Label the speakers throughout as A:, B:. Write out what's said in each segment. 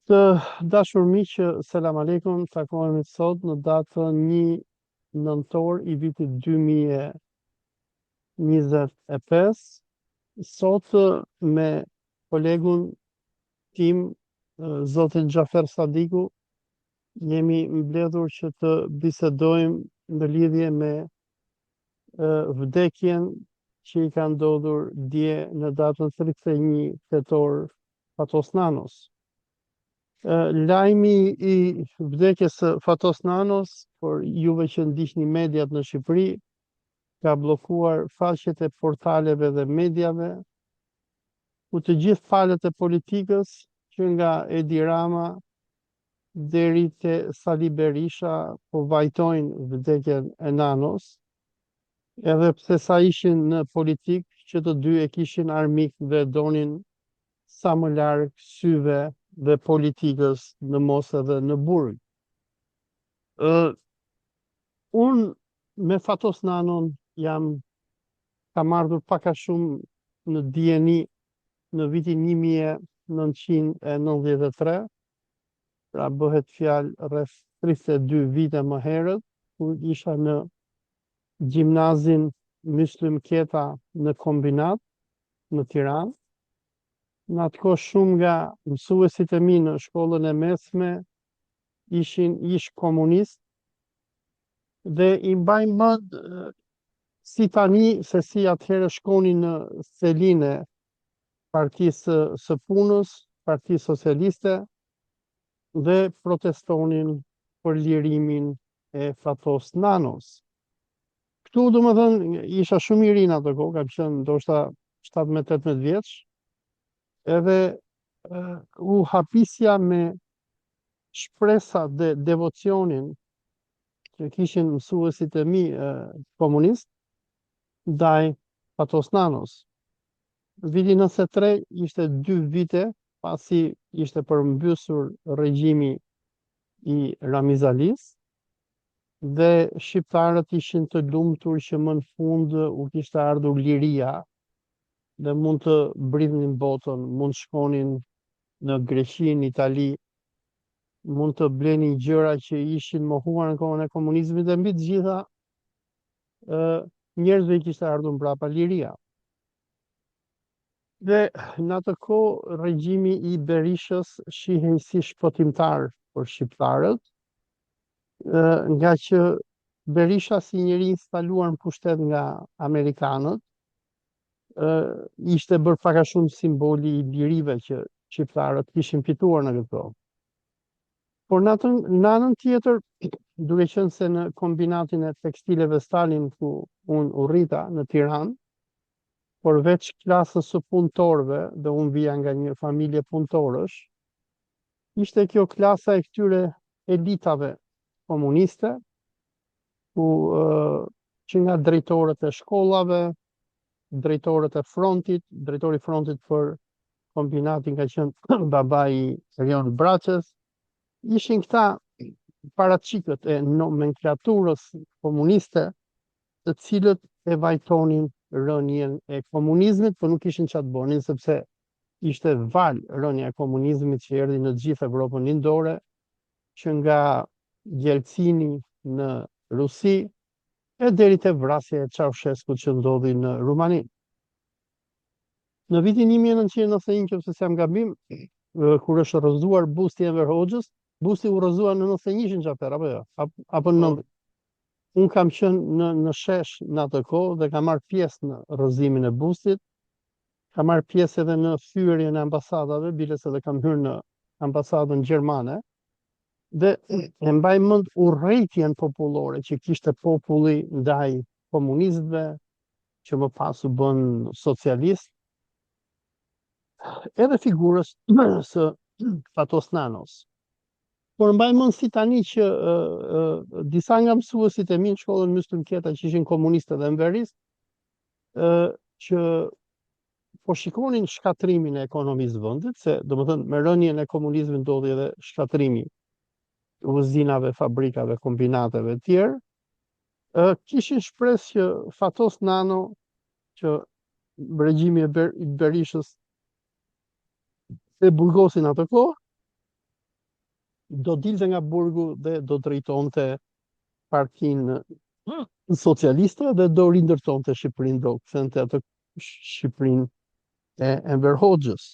A: Të dashur miq, selam aleikum, takohemi sot në datën 1 nëntor i vitit 2025. Sot me kolegun tim, zotin Xhafer Sadiku, jemi mbledhur që të bisedojmë në lidhje me vdekjen që i ka ndodhur dje në datën 31 tetor Fatos Nanos. Lajmi i vdekjes së Fatos Nanos, për juve që ndiqni mediat në Shqipëri, ka bllokuar faqet e portaleve dhe mediave, ku të gjithë palët e politikës, që nga Edi Rama deri te Sali Berisha, po vajtojnë vdekjen e Nanos, edhe pse sa ishin në politikë, që të dy e kishin armik dhe donin sa më larg syve dhe politikës në mos edhe në burg. Ë unë me Fatos Nanon jam kam ardhur pak a shumë në dijeni në vitin 1993, pra bëhet fjalë rreth 32 vite më herët, kur isha në gjimnazin Myslym Keta në Kombinat në Tiranë. Në atë kohë shumë nga mësuesit e mi në shkollën e mesme ishin ish komunistë dhe i mbaj mend si tani se si atëherë shkonin në selinë e Partisë së Punës, Partisë Socialiste dhe protestonin për lirimin e Fatos Nanos. Këtu, domethënë, isha shumë i ri në atë kohë, kam qenë ndoshta 17-18 vjeç, edhe u habisja me shpresat dhe devocionin që kishin mësuesit e mi komunist ndaj Fatos Nanos. Viti 93 ishte dy vite pasi ishte përmbysur regjimi i Ramiz Alisë dhe shqiptarët ishin të lumtur që më në fund u kishte ardhur liria dhe mund të bridhnin botën, mund të shkonin në Greqi, në Itali, mund të blenin gjëra që ishin mohuar në kohën e komunizmit dhe mbi të gjitha ë njerëzve i kishte ardhur mbrapa liria. Dhe në atë kohë regjimi i Berishës shihej si shpëtimtar për shqiptarët, nga që Berisha si njeri instaluar në pushtet nga amerikanët, ishte bërë pak a shumë simboli i lirive që shqiptarët kishin fituar në këtë kohë. Por në atë në anën tjetër, duke qenë se në kombinatin e tekstileve Stalin ku unë u rrita në Tiranë, por veç klasës së punëtorëve, dhe unë vija nga një familje punëtorësh, ishte kjo klasa e këtyre elitave komuniste, ku që nga drejtorët e shkollave, drejtorët e frontit, drejtori i frontit për kombinatin ka qenë babai i Erion Braçes, ishin këta aparaçikët e nomenklaturës komuniste, të cilët e vajtonin rënien e komunizmit, por nuk kishin ça të bënin, sepse ishte valë rënia e komunizmit që erdhi në të gjithë Evropën Lindore, që nga Jelcini në Rusi e deri te vrasja e Çausheskut që ndodhi në Rumani. Në vitin 1991, nëse s'jam gabim, kur është rrëzuar busti i Enver Hoxhës, busti u rrëzua në 91-shin Xhafer, apo jo? Apo në 90. Unë kam qenë në në shesh në atë kohë dhe kam marrë pjesë në rrëzimin e bustit. Kam marrë pjesë edhe në thyerjen e ambasadave, biles edhe kam hyrë në ambasadën gjermane. Dhe e mbaj mend urrejtjen popullore që kishte populli ndaj komunistëve, që më pas u bënë socialistë, edhe figurës së Fatos Nanos. Por mbaj mend si tani që uh, uh, disa nga mësuesit e mi në shkollën Myslym Keta që ishin komunistë dhe enveristë, uh, që po shikonin shkatërrimin e ekonomisë së vendit, se domethënë me rënien e komunizmit ndodhi edhe shkatërrimi i uzinave, fabrikave, kombinateve e tjerë, ë kishin shpresë që Fatos Nano, që regjimi i Ber Berishës e burgosin atë kohë, Do dilte nga burgu dhe do drejtonte partinë socialiste dhe do rindërtonte Shqipërinë, do kthente atë Shqipërinë e Enver Hoxhës.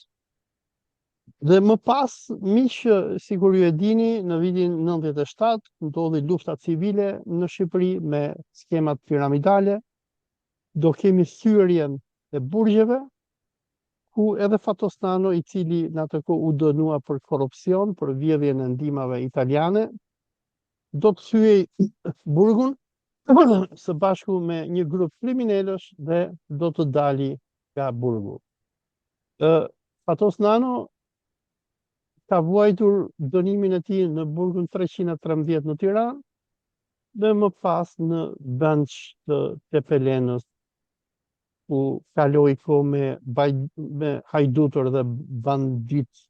A: Dhe më pas, miq, sikur ju e dini, në vitin 97 ndodhi lufta civile në Shqipëri me skemat piramidale, do kemi thyerjen e burgjeve, ku edhe Fatos Nano, i cili në atë kohë u dënua për korrupsion, për vjedhjen e ndihmave italiane, do të thyejë burgun së bashku me një grup kriminelësh dhe do të dali nga burgu. Ë Fatos Nano ka vuajtur dënimin e tij në burgun 313 në Tiranë dhe më pas në Bënç të Tepelenës ku kaloi kohë me baj, me hajdutër dhe banditë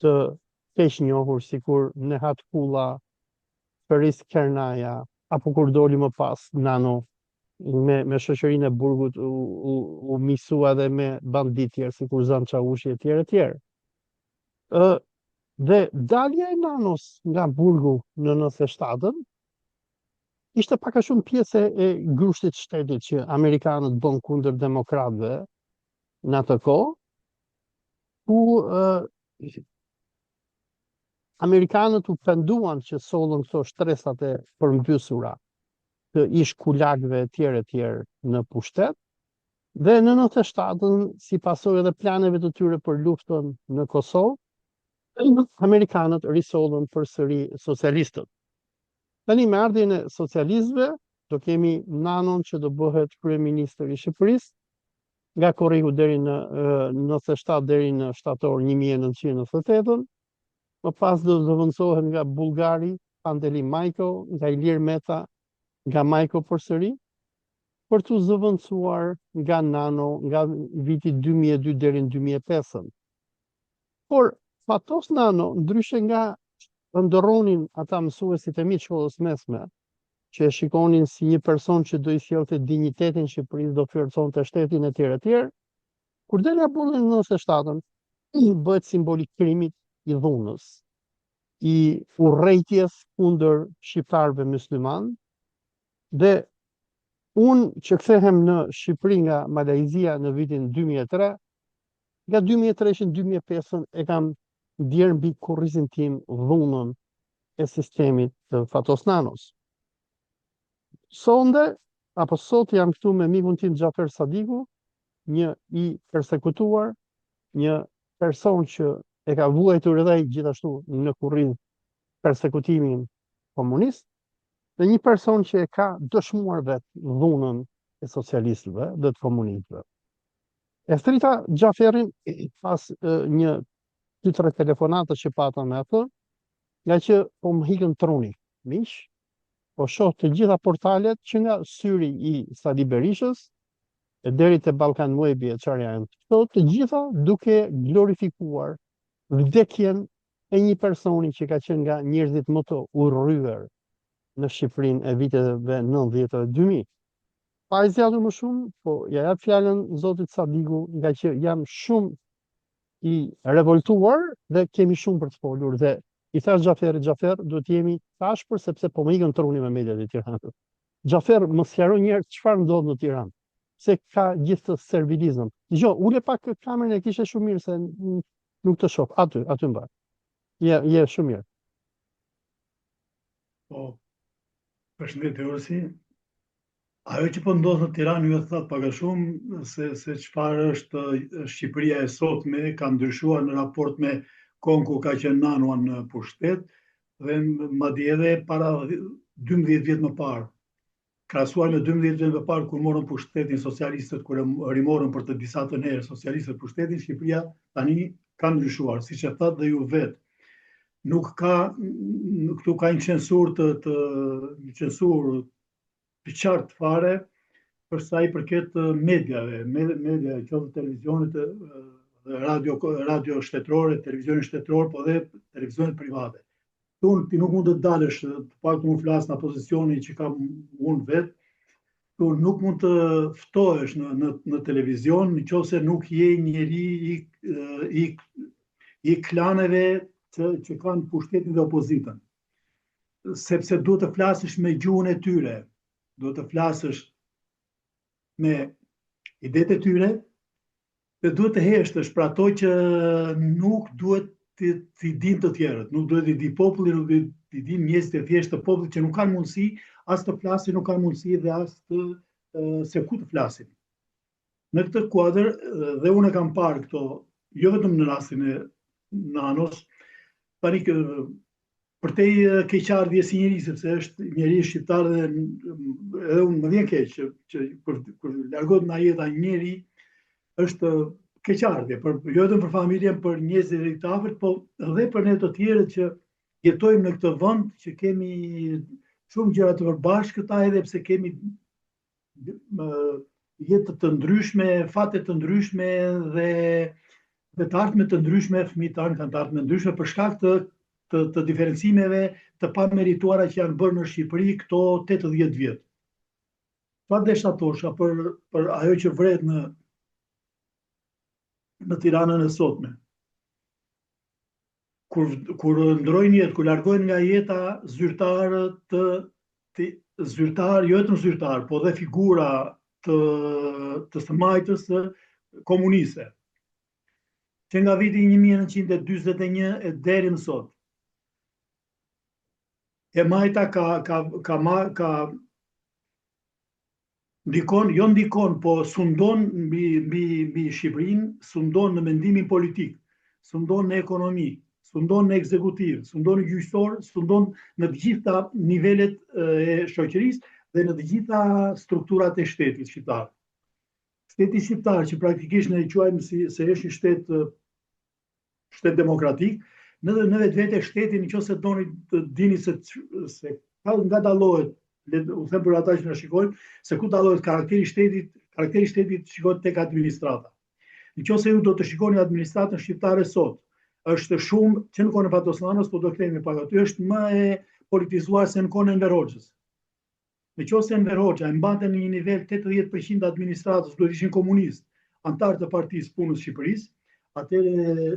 A: të keqnjohur sikur Nehat Kulla, Feris Kernaja, apo kur doli më pas Nano me me shoqërinë e burgut u u, u miqësua edhe me banditë tjerë sikur Zan Çaushi e tjerë e tjerë. Ë dhe dalja e Nanos nga burgu në 97-ën ishte pak a shumë pjesë e grushtit të shtetit që amerikanët bënë kundër demokratëve në atë kohë, ku ë amerikanët u penduan që sollën këto shtresat e përmbysura të ish kulakëve e tjerë e tjerë në pushtet, dhe në 97-ën, si pasojë edhe planeve të tyre për luftën në Kosovë, amerikanët risollën përsëri socialistët. Tani me ardhjen e socialistëve, do kemi Nanon që do bëhet kryeministër i Shqipërisë, nga korriku deri në 97 deri në shtator 1998-ën, më pas do zëvendësohet nga Bullgari, Pandeli Majko, nga Ilir Meta, nga Majko përsëri, për t'u zëvendësuar nga Nano nga viti 2002 deri në 2005-ën. Por Fatos Nano, ndryshe nga ëndërronin ata mësuesit e mi të shkollës mesme, që e shikonin si një person që do i sjellte dinjitetin Shqipërisë, do forconte shtetin e tjerë e tjerë, kur del nga burgu në 97-ën, bëhet simbol i krimit, i dhunës, i urrejtjes kundër shqiptarëve muslimanë dhe unë që kthehem në Shqipëri nga Malajzia në vitin 2003, nga 2003 në 2005 e kam ndjerë mbi kurrizin tim dhunën e sistemit të Fatos Nanos. Sonde, apo sot jam këtu me mikun tim Xhafer Sadiku, një i persekutuar, një person që e ka vuajtur edhe ai gjithashtu në kurriz persekutimin komunist, dhe një person që e ka dëshmuar vetë dhunën e socialistëve dhe të komunistëve. E thërrita Xhaferin pas një dy tre telefonata që pata me atë, nga që po më ikën truni, miq, po shoh të gjitha portalet që nga syri i Sali Berishës e deri te Balkan Webi e çfarë janë këto, të gjitha duke glorifikuar vdekjen e një personi që ka qenë nga njerëzit më të urryer në Shqipërinë e viteve 90 dhe 2000. Pa e zgjatur më shumë, po ja jap fjalën zotit Sadiku, nga që jam shumë i revoltuar dhe kemi shumë për të folur dhe i thash Xhaferit, Xhafer, duhet të jemi të ashpër sepse po më ikën truni me mediat e Tiranës. Xhafer, më sqaro një herë çfarë ndodh në Tiranë. Pse ka gjithë këtë servilizëm? Dëgjo, ule pak kamerën e kishe shumë mirë se nuk të shoh. Aty, aty mbaje. Je, je shumë mirë.
B: Po, përshëndetje Olsi. Ajo që po ndodh në Tiranë ju e thatë pak a shumë se se çfarë është Shqipëria e sotme ka ndryshuar në raport me kohën kur ka qenë Nano në pushtet dhe madje edhe para 12 vjet më parë. Krahasuar me 12 vjet më parë kur morën pushtetin socialistët, kur e rimorën për të disatën herë socialistët pushtetin, Shqipëria tani ka ndryshuar, siç e thatë dhe ju vetë. Nuk ka këtu ka një censurë të, të një censurë të qartë fare për sa i përket mediave, mediave, qoftë televizionet dhe radio radio shtetërore, televizioni shtetëror, po dhe televizionet private. Këtu ti nuk mund të dalësh, të paktën unë flas nga pozicioni që kam unë vetë, këtu nuk mund të ftohesh në në në televizion në qoftë se nuk je njeri i i i klaneve që që kanë pushtetin dhe opozitën. Sepse duhet të flasësh me gjuhën e tyre, duhet të flasësh me idetë e tyre dhe duhet të heshtësh për ato që nuk duhet t'i t'i dinë të tjerët, nuk duhet t'i di populli, nuk duhet t'i dinë njerëzit e thjeshtë të popullit që nuk kanë mundësi as të flasin, nuk kanë mundësi dhe as të se ku të flasin. Në këtë kuadër dhe unë e kam parë këto, jo vetëm në rastin e Nanos, tani kë, përtej keqardhjes si njeri, sepse është njeri shqiptar dhe edhe unë më vjen keq që, që kur, kur largohet nga jeta një njeri, është keqardhje, për, jo vetëm për familjen, për njerëzit e të afërt, po edhe për ne të tjerët që jetojmë në këtë vend, që kemi shumë gjëra të përbashkëta edhe pse kemi jetë të ndryshme, fate të ndryshme dhe dhe të ardhme të ndryshme, fëmijët tanë kanë të ardhme të ndryshme për shkak të të, të diferencimeve të pamerituara që janë bërë në Shqipëri këto 80 vjet. Çfarë desha thosha për për ajo që vret në në Tiranën e sotme. Kur kur ndrojnë jetë, kur largohen nga jeta zyrtarë të, të zyrtarë, jo vetëm zyrtarë, po dhe figura të të së majtës komuniste. Që nga viti 1941 e deri më sot. E majta ka ka ka ka, ka Ndikon, jo ndikon, po sundon mbi mbi mbi Shqipërinë, sundon në mendimin politik, sundon në ekonomi, sundon në ekzekutiv, sundon në gjyqësor, sundon në të gjitha nivelet e shoqërisë dhe në të gjitha strukturat e shtetit shqiptar. Shteti shqiptar që praktikisht ne e quajmë si se është një shtet shtet demokratik, në në vetvete shteti në qoftë se doni të dini se se ka nga dallohet, le u them për ata që na shikojnë, se ku dallohet karakteri i shtetit, karakteri i shtetit shikohet tek administrata. Në qoftë se ju do të shikoni administratën shqiptare sot, është shumë, që në kohën e Fatos Nanos, po do kthehemi pak aty, është më e politizuar se në kohën e Enver Hoxhës. Në qoftë se Enver Hoxha e mbante në një nivel 80% të administratës, duhet ishin komunistë, anëtarë të Partisë Punës Shqipërisë, atëherë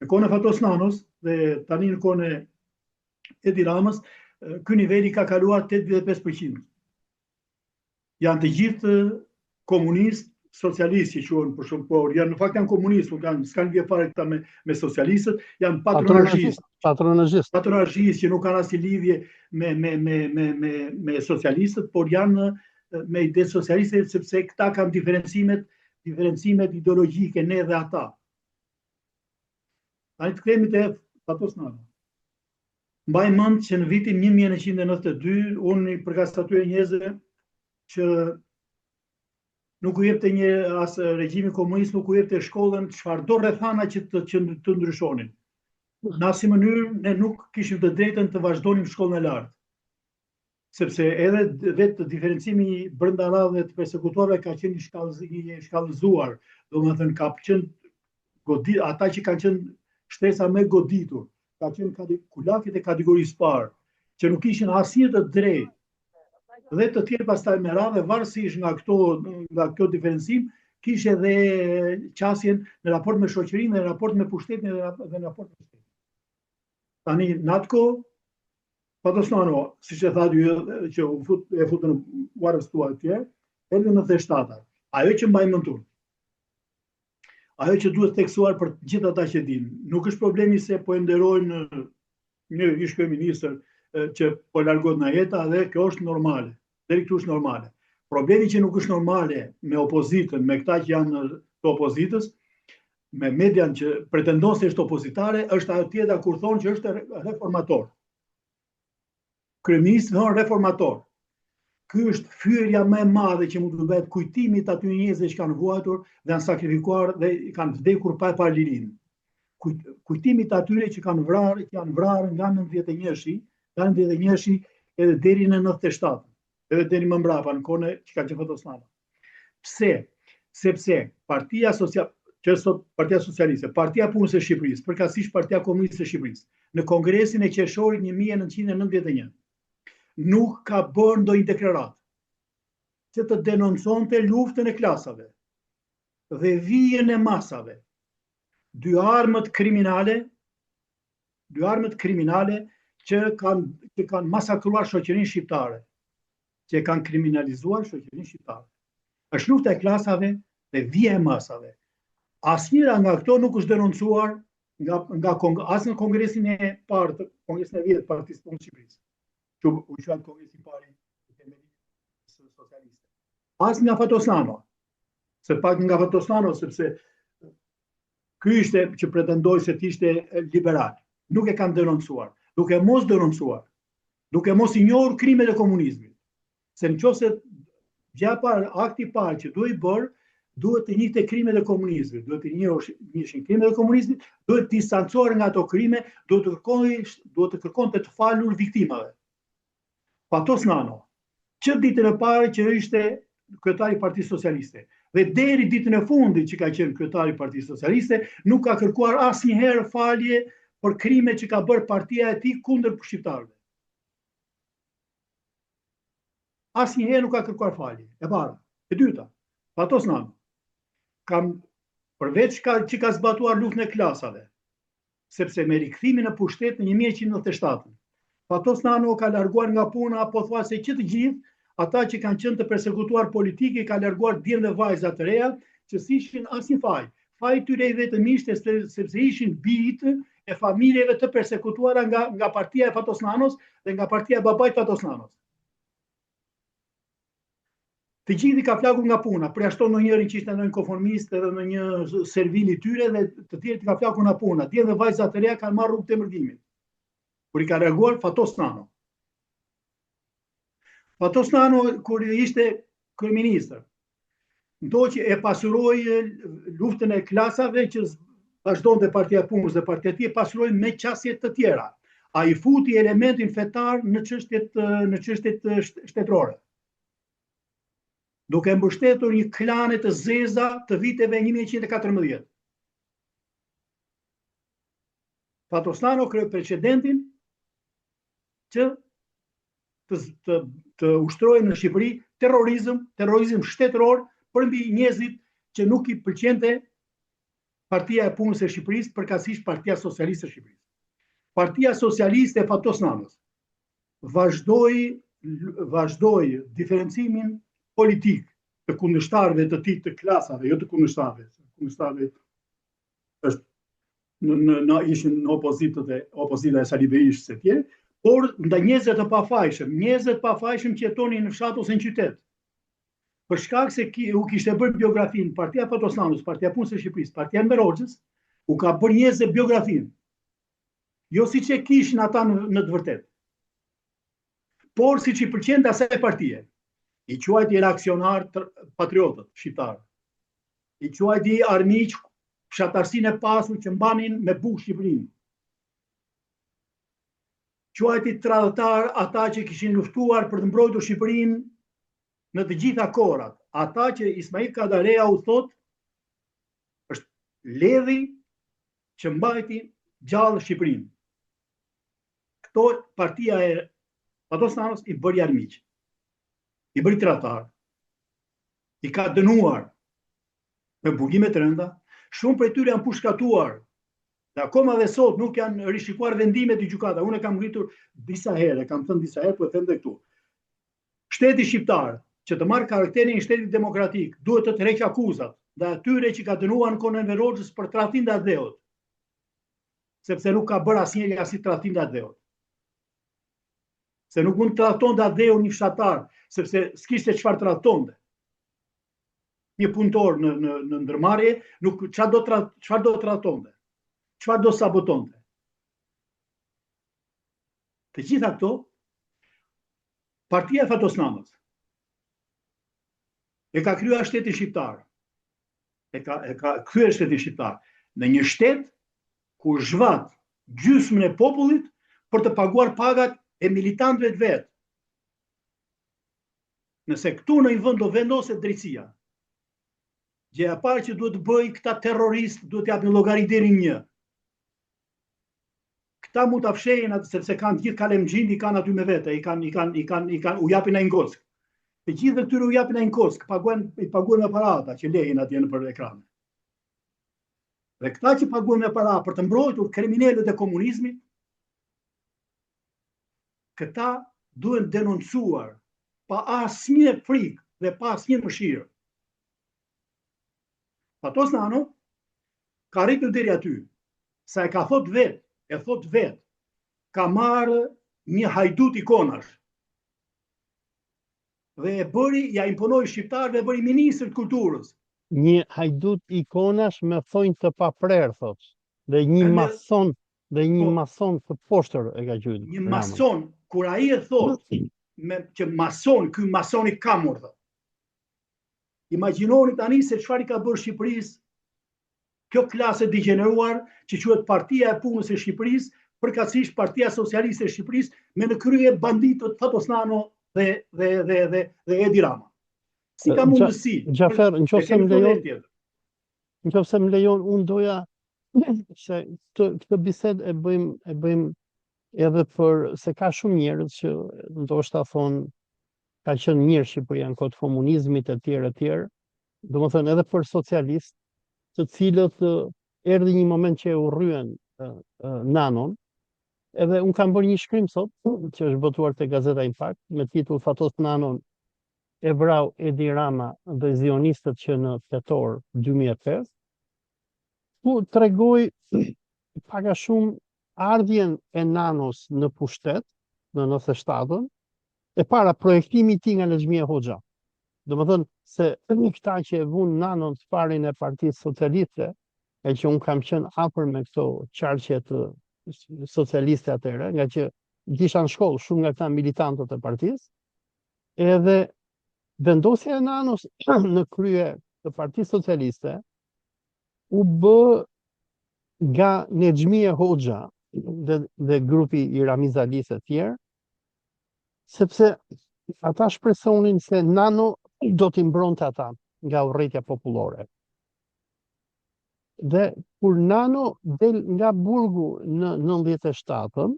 B: në kohën e Fatos Nanos dhe tani në kohën e Edi Ramës, ky nivel i ka kaluar 85%. Janë të gjithë komunistë, socialistë që quhen për shumë, por janë në fakt janë komunistë, nuk janë s'kanë lidhje fare këta me me socialistët, janë
A: patronazhistë, patronazhistë,
B: patronazhistë që nuk kanë asnjë lidhje me me me me me me socialistët, por janë me ide socialiste sepse këta kanë diferencimet, diferencimet ideologjike ne dhe ata. Tani të kthehemi te Fatos Nano. Mbaj mend që në vitin 1992 unë i përkas atyre njerëzve që nuk u jepte një as regjimi komunist nuk u jepte shkollën çfarëdo rrethana që të që të ndryshonin. Në asnjë mënyrë ne nuk kishim të drejtën të vazhdonim shkollën e lartë. Sepse edhe vetë diferencimi brenda radhëve të persekutuarve ka qenë një shkallëz një shkallëzuar, domethënë ka qenë godi ata që kanë qenë shtresa më e goditur, ka qenë kulakët e kategorisë parë, që nuk kishin asnjë të drejtë dhe të tjerë pastaj me radhë varësisht nga këto nga kjo diferencim kishe dhe qasjen në raport me shoqërinë dhe në raport me pushtetin dhe në raport me shtetin. Tani në atë kohë Fatos Nano, siç e thatë ju që u fut e futën u arrestua atje, erdhi në 97. Ajo që mbaj mend unë. Ajo që duhet theksuar për të gjithë ata që dinë, nuk është problemi se po e nderojnë një ish kryeministër që po largohet nga jeta dhe kjo është normale. Deri këtu është normale. Problemi që nuk është normale me opozitën, me këta që janë të opozitës, me median që pretendon se është opozitare, është ajo tjetra kur thonë që është reformator. Kryeministri thonë reformator. Ky është fyerja më e madhe që mund të bëhet kujtimit të atyre njerëzve që kanë vuajtur dhe janë sakrifikuar dhe kanë vdekur pa e parë lirinë. Kujtimit të atyre që kanë vrarë, që janë vrarë nga 91-shi, nga 91-shi edhe deri në 97, edhe deri më mbrapa në kohën që ka qenë Fatos Nano. Pse? Sepse Partia Social që është sot Partia Socialiste, Partia e Punës e Shqipërisë, përkatësisht Partia Komuniste e Shqipërisë, në Kongresin e qershorit 1991, nuk ka bërë ndonjë deklaratë që të denonconte luftën e klasave dhe vijën e masave, dy armët kriminale Dy armët kriminale që kanë që kanë masakruar shoqërinë shqiptare, që e kanë kriminalizuar shoqërinë shqiptare. Është lufta e klasave dhe vija e masave. Asnjëra nga këto nuk është denoncuar nga nga kong, as në kongresin e parë të kongresin e 10 të Partisë Punës Shqipërisë, që u quajt kongresi i parë i themelimit socialiste. As nga Fatos Nano, se pak nga Fatos Nano sepse ky ishte që pretendoi se të ishte liberal. Nuk e kanë denoncuar, duke mos denoncuar, duke mos i njohur krimet e komunizmit. Se në qoftë se gjëja e parë, akti i parë që duhej bërë, duhet të njihte krimet e komunizmit, duhet të njiheshin krimet e komunizmit, duhet të distancohej nga ato krime, duhet të kërkojë, duhet të kërkonte të falur viktimave. Fatos Nano, që ditën e parë që ishte kryetari i Partisë Socialiste dhe deri ditën e fundit që ka qenë kryetari i Partisë Socialiste, nuk ka kërkuar asnjëherë falje për krimet që ka bërë partia e tij kundër shqiptarëve. Asnjëherë nuk ka kërkuar falje. E para. E dyta, Fatos Nano kam përveç ka, që ka zbatuar luftën e klasave, sepse me rikthimin në pushtet në 1997, Fatos Nano ka larguar nga puna pothuajse që të gjithë ata që kanë qenë të persekutuar politikë i ka larguar djem dhe vajza të reja që s'ishin asnjë faj. Faji i tyre i vetëm ishte sepse ishin bijtë e familjeve të persekutuara nga nga partia e Fatos Nanos dhe nga partia e babait Fatos Nanos. Të gjithë i ka flakur nga puna, përjashto ndonjërin që ishte ndonjë konformist edhe ndonjë servil i tyre dhe të tjerët i ka flakur nga puna. Djem dhe vajza të reja kanë marrë rrugët e mërgimit. Por i ka larguar Fatos Nano. Fatos Nano kur ishte kryeministër, ndoqi e pasuroi luftën e klasave që vazhdonte Partia e Punës dhe partia e tij e pasuroi me qasje të tjera. Ai futi elementin fetar në çështjet në çështjet shtetërore. Duke mbështetur një klane të zeza të viteve 1914. Fatos Nano krijoi precedentin që të, të, të ushtrojë në Shqipëri terrorizëm, terrorizëm shtetëror përmbi njerëzit që nuk i pëlqente Partia e Punës e Shqipërisë, përkatësisht Partia Socialiste e Shqipërisë. Partia Socialiste e Fatos Nanos vazhdoi vazhdoi diferencimin politik të kundërshtarëve të tij të klasave, jo të kundërshtarëve, kundërshtarëve është në në në ishin në opozitë dhe opozita e Sali Berishës e tjerë, por ndaj njerëzve të pafajshëm, njerëzve të pafajshëm që jetonin në fshat ose në qytet. Për shkak se ki, u kishte bërë biografinë Partia e Fatos Nanos, Partia e Punës së Shqipërisë, Partia e Enver Hoxhës, u ka bërë njerëzve biografinë. Jo siç e kishin ata në, në të vërtetë. Por siç i pëlqente asaj partie. I quajti reaksionarë patriotët shqiptarë. I quajti armiq fshatarësinë e pasur që mbanin me bukë Shqipërinë. Quajti tradhtarë ata që kishin luftuar për të mbrojtur Shqipërinë në të gjitha kohërat. Ata që Ismail Kadarea u thotë është ledhi që mbajti gjallë Shqipërinë. Këto partia e Fatos Nanos i bëri armiq. I bëri tradhtarë. I ka dënuar me burgime të rënda, shumë prej tyre janë pushkatuar. Dhe akoma dhe sot nuk janë rishikuar vendimet e gjykatave. Unë e kam ngritur disa herë, e kam thënë disa herë, po e them dhe këtu. Shteti shqiptar, që të marrë karakterin e shtetit demokratik, duhet të tërheqë akuzat ndaj atyre që ka dënuar në kohën e Enver Hoxhës për tradhti ndaj atdheut. Sepse nuk ka bërë asnjëri asnjë tradhti ndaj atdheut. Se nuk mund të tradhtonte atdheun një fshatar, sepse s'kishte çfarë tradhtonte. Një punëtor në në në ndërmarrje, nuk çfarë do tra, çfarë do tradhtonte. Çfarë do sabotonte. Të gjitha këto Partia e Fatos Nanos e ka krijuar shtetin shqiptar. E ka e ka kthyer shtetin shqiptar në një shtet ku zhvat gjysmën e popullit për të paguar pagat e militantëve të vet. Nëse këtu në një vend do vendoset drejtësia, gjëja e parë që duhet të bëjë këta terroristë duhet të japin llogari deri në një. Këta mund ta fshehin atë sepse kanë të gjithë kalemxhinjtë i kanë aty me vete, i kanë i kanë i kanë i kanë u japin ai ngock. Të gjithë këtyre u japin ai ngock, paguajnë i paguajnë me para ata që lehin atje nëpër ekrane. Dhe këta që paguajnë me para për të mbrojtur kriminelët e komunizmit, Këta duhen denoncuar pa asnjë frikë dhe pa asnjë mëshirë. Fatos Nano ka arritur deri aty, sa e ka thot vetë, e thot vetë, ka marrë një hajdut ikonash. Dhe e bëri, ia imponoi shqiptarëve, e bëri ministër të kulturës.
A: Një hajdut ikonash me thonj të paprerë, thotë. Dhe një mason, dhe një po, mason të poshtër e ka
B: quajtur. Një mason, kur ai e thotë me që mason, ky mason i kamur, thotë. Imagjinoni tani se çfarë i ka bërë Shqipërisë kjo klasë e degjeneruar që quhet Partia e Punës e Shqipërisë, përkatësisht Partia Socialiste e Shqipërisë, me në krye banditët Fatos Nano dhe dhe dhe dhe dhe Edi Rama. Si ka mundësi?
A: Xhafer, në qoftë se më lejon, në qoftë se më lejon, unë doja se këtë, këtë bisedë e bëjmë e bëjmë edhe për se ka shumë njerëz që ndoshta thonë ka qenë mirë Shqipëria në kohë të komunizmit e tjerë e tjerë, domethënë edhe për socialistë, të cilët erdhi një moment që e urryen Nanon, edhe unë kam bërë një shkrim sot, që është botuar te Gazeta Impact, me titull Fatos Nanon e vrau Edi Rama dhe zionistët që në tetor 2005, ku tregoj pak a shumë ardhjen e Nanos në pushtet në 97-ën, e para projektimi i tij nga Nexhmije Hoxha. Domethënë se këta që e vunë Nanon të parin e Partisë Socialiste, e që unë kam qenë afër me këto qarqe të socialiste atëherë, nga që kisha në shkollë shumë nga këta militantët e partisë, edhe vendosja e Nanos në krye të Partisë Socialiste u bë nga Nexhmije Hoxha dhe, dhe grupi i Ramiz Alisë e tjerë, sepse ata shpresonin se Nano do t'i mbronte ata nga urrejtja popullore. Dhe kur Nano del nga burgu në 97-ën,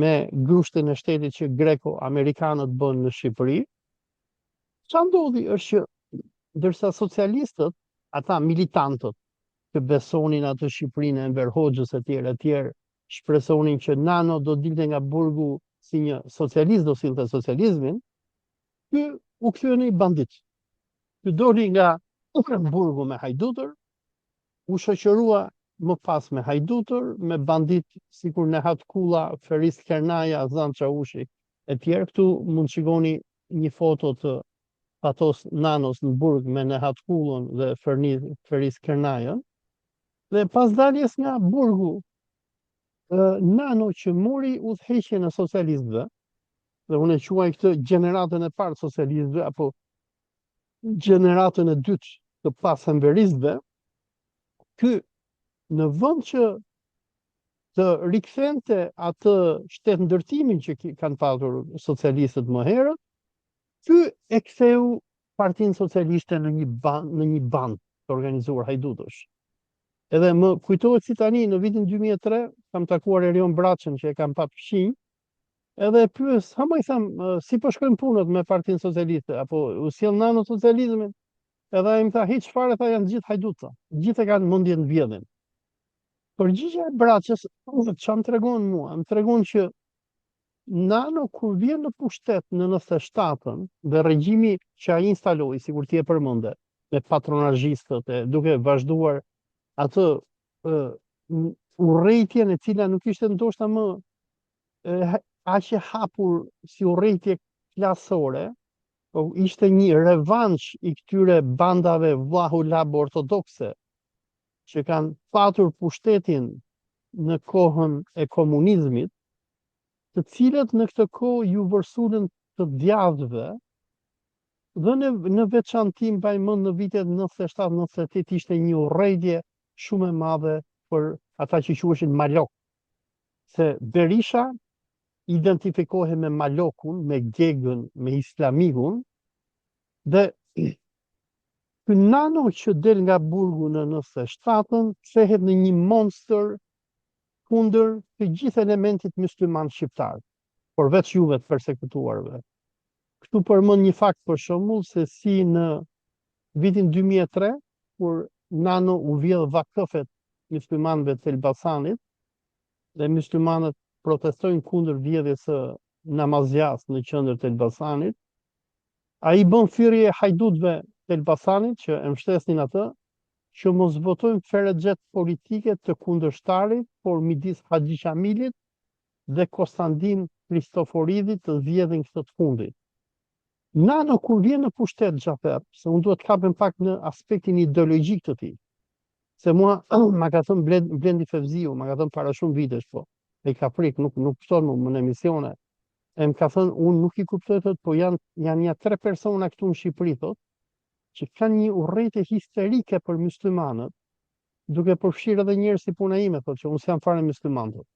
A: me grushtin e shtetit që greko-amerikanët bënë në Shqipëri, ça ndodhi është që ndërsa socialistët, ata militantët që besonin atë Shqipërinë e Enver Hoxhës e tjerë e tjerë, shpresonin që Nano do dilte nga burgu si një socialist do sillte socializmin, ky u kthye në një bandit. Ky doli nga burgu me hajdutër, u shoqërua më pas me hajdutër, me bandit sikur Nehat Kulla, Feris Kernaja, Zan Çaushi e tjerë. Këtu mund të shikoni një foto të Fatos Nanos në burg me Nehat Kullën dhe Feris Kernajën. Dhe pas daljes nga burgu, Nano që mori udhëheqjen e socialistëve, dhe unë e quaj këtë gjeneratën e parë të socialistëve apo gjeneratën e dytë të pas-enveristëve, ky në vend që të rikthente atë shtetndërtimin që kanë patur socialistët më herët, ky e ktheu Partinë Socialiste në një ban, në një bandë të organizuar hajdutësh. Edhe më kujtohet si tani në vitin 2003 kam takuar Erion Braçen që e kam pat fqinj, edhe e pyes, ha moj them, si po shkojnë punët me Partinë Socialiste apo u sjell Nano socializmin? Edhe ai më tha, hiç fare tha janë gjithë hajdutë, tha. Gjithë e kanë mendjen të vjedhin. Përgjigja e Braçes, ça më tregon mua? Më tregon që Nano kur vjen në pushtet në 97-ën dhe regjimi që ai instaloi, sikur ti e përmende, me patronazhistët e duke vazhduar atë ë urrejtjen e cila nuk ishte ndoshta më e, aq e hapur si urrejtje klasore, po ishte një revansh i këtyre bandave vllahu-labo ortodokse që kanë patur pushtetin në kohën e komunizmit, të cilët në këtë kohë iu vërsulën të djathtëve dhe në, në veçanti mbaj mend në vitet 97-98 ishte një urrejtje shumë e madhe për ata që quheshin malok. Se Berisha identifikohej me malokun, me gegën, me islamikun dhe ky Nano që del nga burgu në 97-ën kthehet në një monstër kundër të gjithë elementit mysliman shqiptar, por veç juve të persekutuarve. Këtu përmend një fakt për shembull se si në vitin 2003 kur Nano u vjedh vakëfet myslimanëve të Elbasanit dhe myslimanët protestojnë kundër vjedhjes së Namazgjasë në qendër të Elbasanit, ai bën thirrje hajdutëve të Elbasanit që e mbështesnin atë, që mos votojnë ferexhetë politike të kundërshtarit, por midis Haxhi Qamilit dhe Kostandin Kristoforidhit të zgjedhin këtë të fundit. Nano kur vjen në pushtet Xhafer, se unë duhet të kapem pak në aspektin ideologjik të tij. Se mua ma ka thënë Blend, Blendi Fevziu, ma ka thënë para shumë vitesh po. Ai ka frikë, nuk nuk fton më më në emisione. E më ka thënë unë nuk i kuptoj thotë, po janë janë nja tre persona këtu në Shqipëri thotë, që kanë një urrejtje histerike për myslimanët, duke përfshirë edhe njerëz si puna ime thotë që unë s'jam fare mysliman thotë.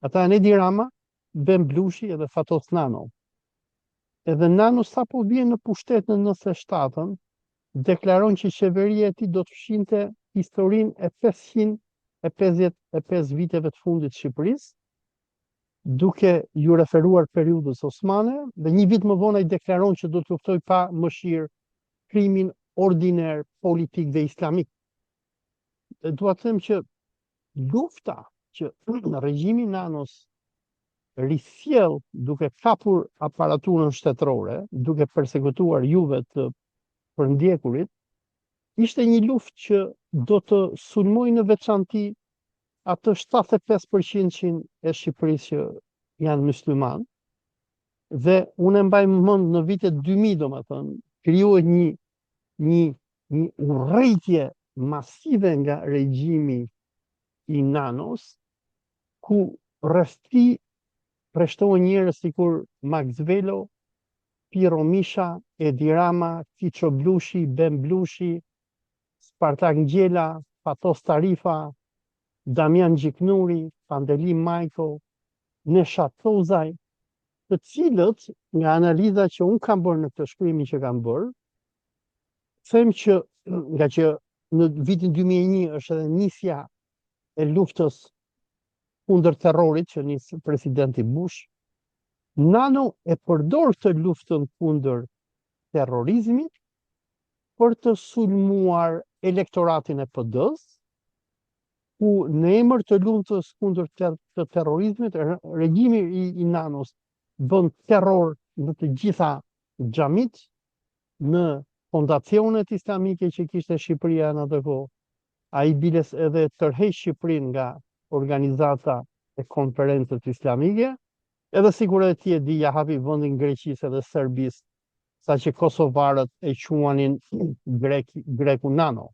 A: Ata janë Edi Rama, Ben Blushi edhe Fatos Nano. Edhe Nano sapo vjen në pushtet në 97-ën, deklaron që qeveria e tij do të fshinte historinë e 555 viteve të fundit të Shqipërisë, duke iu referuar periudhës osmane, dhe një vit më vonë ai deklaron që do të luftojë pa mëshirë krimin ordiner, politik dhe islamik. Dhe dua të them që lufta që regjimi i Nanos risjell duke kapur aparaturën shtetërore, duke persekutuar juve të përndjekurit, ishte një luftë që do të sulmojë në veçanti atë 75%-shin e Shqipërisë që janë myslimanë. Dhe unë e mbaj mend në vitet 2000, domethënë, krijohet një një një urrejtje masive nga regjimi i Nanos, ku rreth tij rreshtohen njerëz sikur Maks Velo, Pirro Misha, Edi Rama, Kiço Blushi, Ben Blushi, Spartak Ngjela, Fatos Tarifa, Damian Gjiknuri, Pandeli Majko, Neshat Thozaj, të cilët nga analiza që unë kam bërë në këtë shkrimin që kam bërë, them që nga që në vitin 2001 është edhe nisja e luftës kundër terrorit që nis presidenti Bush, Nano e përdor këtë luftën kundër terrorizmit për të sulmuar elektoratin e PD-së, ku në emër të luftës kundër ter të terrorizmit, regjimi i, i Nanos bën terror në të gjitha xhamitë, në fondacionet islamike që kishte Shqipëria në atë kohë. Ai biles edhe tërheq Shqipërinë nga organizata e konferencës islamike, edhe sikur edhe ti e di, ia hapi vendin Greqisë edhe Serbisë, saqë kosovarët e quanin grek, greku Nano.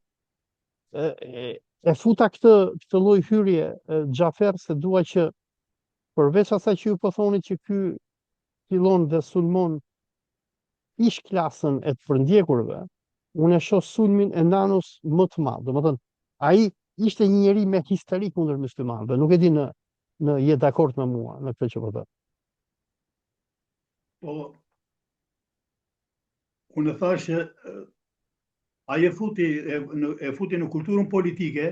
A: E, e, e futa këtë këtë lloj hyrje Xhafer se dua që përveç asaj që ju po thoni që ky fillon dhe sulmon ish klasën e të përndjekurve, unë e shoh sulmin e Nanos më të madh. Domethënë, ai ishte një njeri me histeri kundër muslimanëve. Nuk e di në në je dakord me mua në këtë që po them.
B: Po unë thashë që ai e futi e, në, e futi në kulturën politike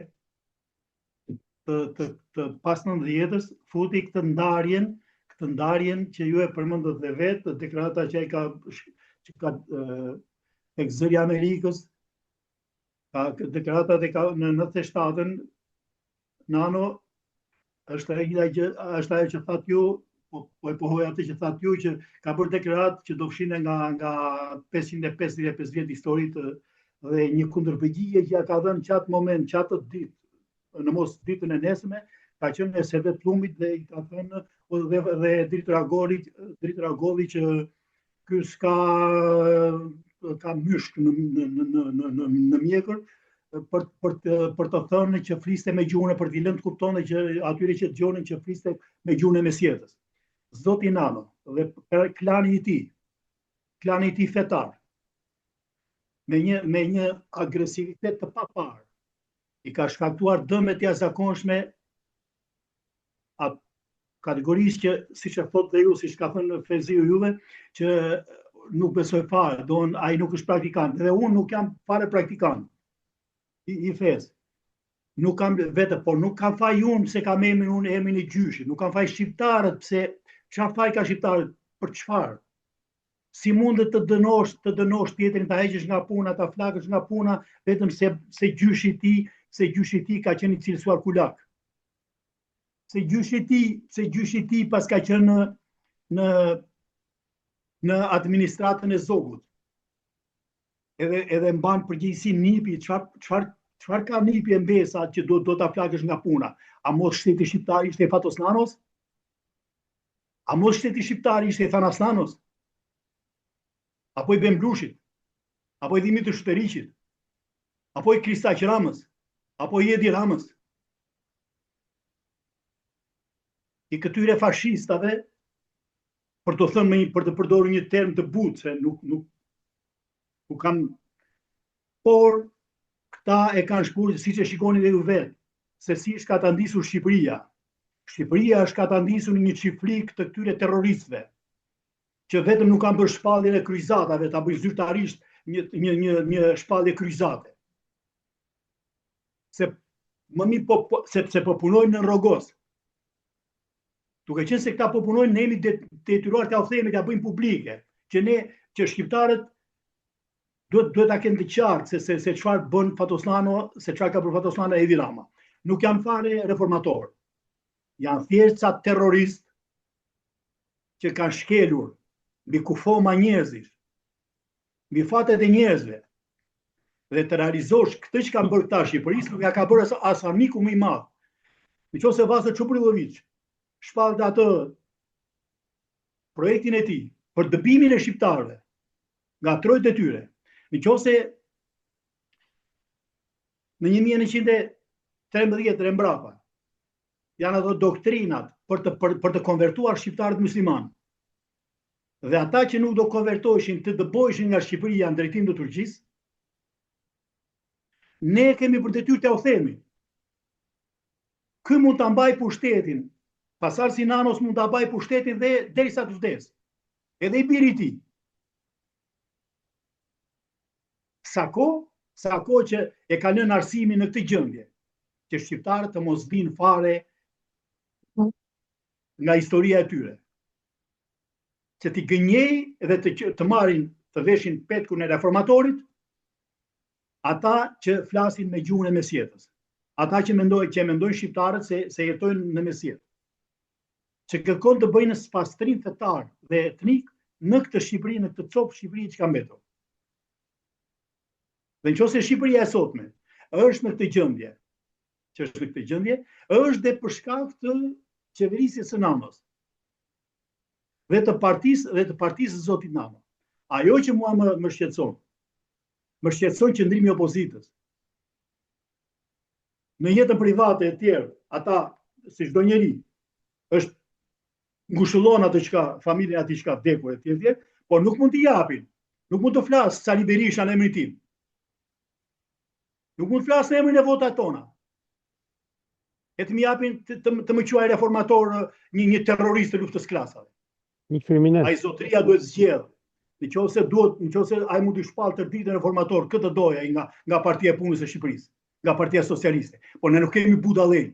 B: të të të pas 90-ës futi këtë ndarjen, këtë ndarjen që ju e përmendët dhe vetë, deklarata që ai ka që ka tek Zëri i Amerikës, ka deklaratat e ka në 97-ën Nano është e njëjta gjë, është ajo që thatë ju, po, po e pohoj atë që thatë ju që ka bërë deklaratë që do fshinte nga nga 555 vjet histori të dhe një kundërpërgjigje që ja ka dhënë që atë moment, që atë ditë, në mos ditën e nesërme, ka qenë e Servet Pellumbit dhe i ka thënë dhe, dhe Dritëro Agolli, Dritëro Agolli që ky s'ka ka myshk në në në në në në, në mjekër për për të për të thënë që fliste me gjuhën e për t'i lënë të kuptonte që atyre që dëgjonin që fliste me gjuhën e mesjetës. Zoti Nano dhe klani i tij, klani i tij fetar, me një me një agresivitet të paparë, i ka shkaktuar dëme të jashtëzakonshme atë kategorisë që siç e thotë dhe ju, siç ka thënë Fevziu juve, që nuk besoj fare, do ai nuk është praktikant dhe unë nuk jam fare praktikant i, i fesë. Nuk kam vetë, por nuk kam faj unë pse kam emrin unë emrin e gjyshit, nuk kam faj shqiptarët pse çfarë faj ka shqiptarët për çfarë? Si mundet të dënosh, të dënosh tjetrin, ta heqësh nga puna, ta flakësh nga puna vetëm se se gjyshi i tij, se gjyshi i tij ka qenë i cilësuar kulak. Se gjyshi i tij, se gjyshi i tij paska qenë në në në administratën e Zogut. Edhe edhe mban përgjegjësi nipi, çfarë çfarë çfarë ka nipi e mbesa që do do ta flakësh nga puna? A mos shteti shqiptar ishte i Fatos Nanos? A mos shteti shqiptar ishte i Thanas Nanos? Apo i Ben Blushit? Apo i Dhimitër Shuteriqit? Apo i Kristaq Ramës? Apo i Edi Ramës? I këtyre fashistave, për të thënë me një, për të përdorur një term të butë, se nuk nuk nuk kam por këta e kanë shpurë, siç e shikoni dhe ju vetë, se si është katandisur Shqipëria. Shqipëria është katandisur në një çiflik të këtyre terroristëve, që vetëm nuk kanë bërë shpalljen e kryqëzatave, ta bëjnë zyrtarisht një një një një shpallje kryqëzate. Se më mirë po, po sepse po punojnë në rrogoz. Duke qenë se këta po punojnë, ne jemi detyruar t'jua themi, t'ia bëjmë publike, që ne që shqiptarët duhet duhet ta kenë të qartë se se se çfarë bën Fatos Nano, se çfarë ka bërë Fatos Nano e Edi Rama. Nuk janë fare reformatorë. Janë thjesht ca terroristë që kanë shkelur mbi kufoma njerëzish, mbi fatet e njerëzve, dhe të realizosh këtë që kanë bërë këta Shqipërisë, nuk ia ka bërë as, as armiku më i madh. Në qoftë se Vaso Çubrilloviç shpallte atë projektin e tij për dëbimin e shqiptarëve nga trojet e tyre, në qoftë se në 1913 e mbrapa janë ato doktrinat për të për, për të konvertuar shqiptarët muslimanë. Dhe ata që nuk do konvertoheshin të dëboheshin nga Shqipëria në drejtim të Turqisë, ne kemi për detyrë t'jua themi. Ky mund ta mbajë pushtetin, pasardhësi i Nanos mund ta mbajë pushtetin dhe derisa të vdesë. Edhe i biri i tij. Sa kohë, sa kohë që e ka lënë arsimin në këtë gjendje, që shqiptarët të mos dinë fare nga historia e tyre. Që t'i gënjejë dhe të, të marrin të veshin petkun e reformatorit, ata që flasin me gjuhën e mesjetës, ata që mendojnë që e mendojnë shqiptarët se se jetojnë në mesjetë, që kërkon të bëjnë spastrim fetar dhe etnik në këtë Shqipëri, në këtë copë Shqipëri që ka mbetur. Dhe në qoftë se Shqipëria e sotme është në këtë gjendje, që është në këtë gjendje, është dhe për shkak të qeverisjes së Nanos dhe të partisë dhe të partisë së zotit Nano. Ajo që mua më më shqetëson, më shqetëson qëndrimi i opozitës. Në jetën private e tjerë, ata si çdo njeri është ngushëllon atë që ka familjen atij që ka vdekur e tjerë tjerë, por nuk mund t'i japin. Nuk mund të flasë Sali Berisha në emrin tim. Nuk mund të flasë në emrin e votat tona. E të më japin të, të, të më quajë reformator një një terrorist të luftës klasave.
A: Një kriminel.
B: Ai zotëria duhet zgjedhë. Në qoftë se duhet, në qoftë se ai mund të shpallë tërë ditën reformator, kë të dojë ai nga nga Partia e Punës e Shqipërisë, nga Partia Socialiste. Por ne nuk kemi budallenj.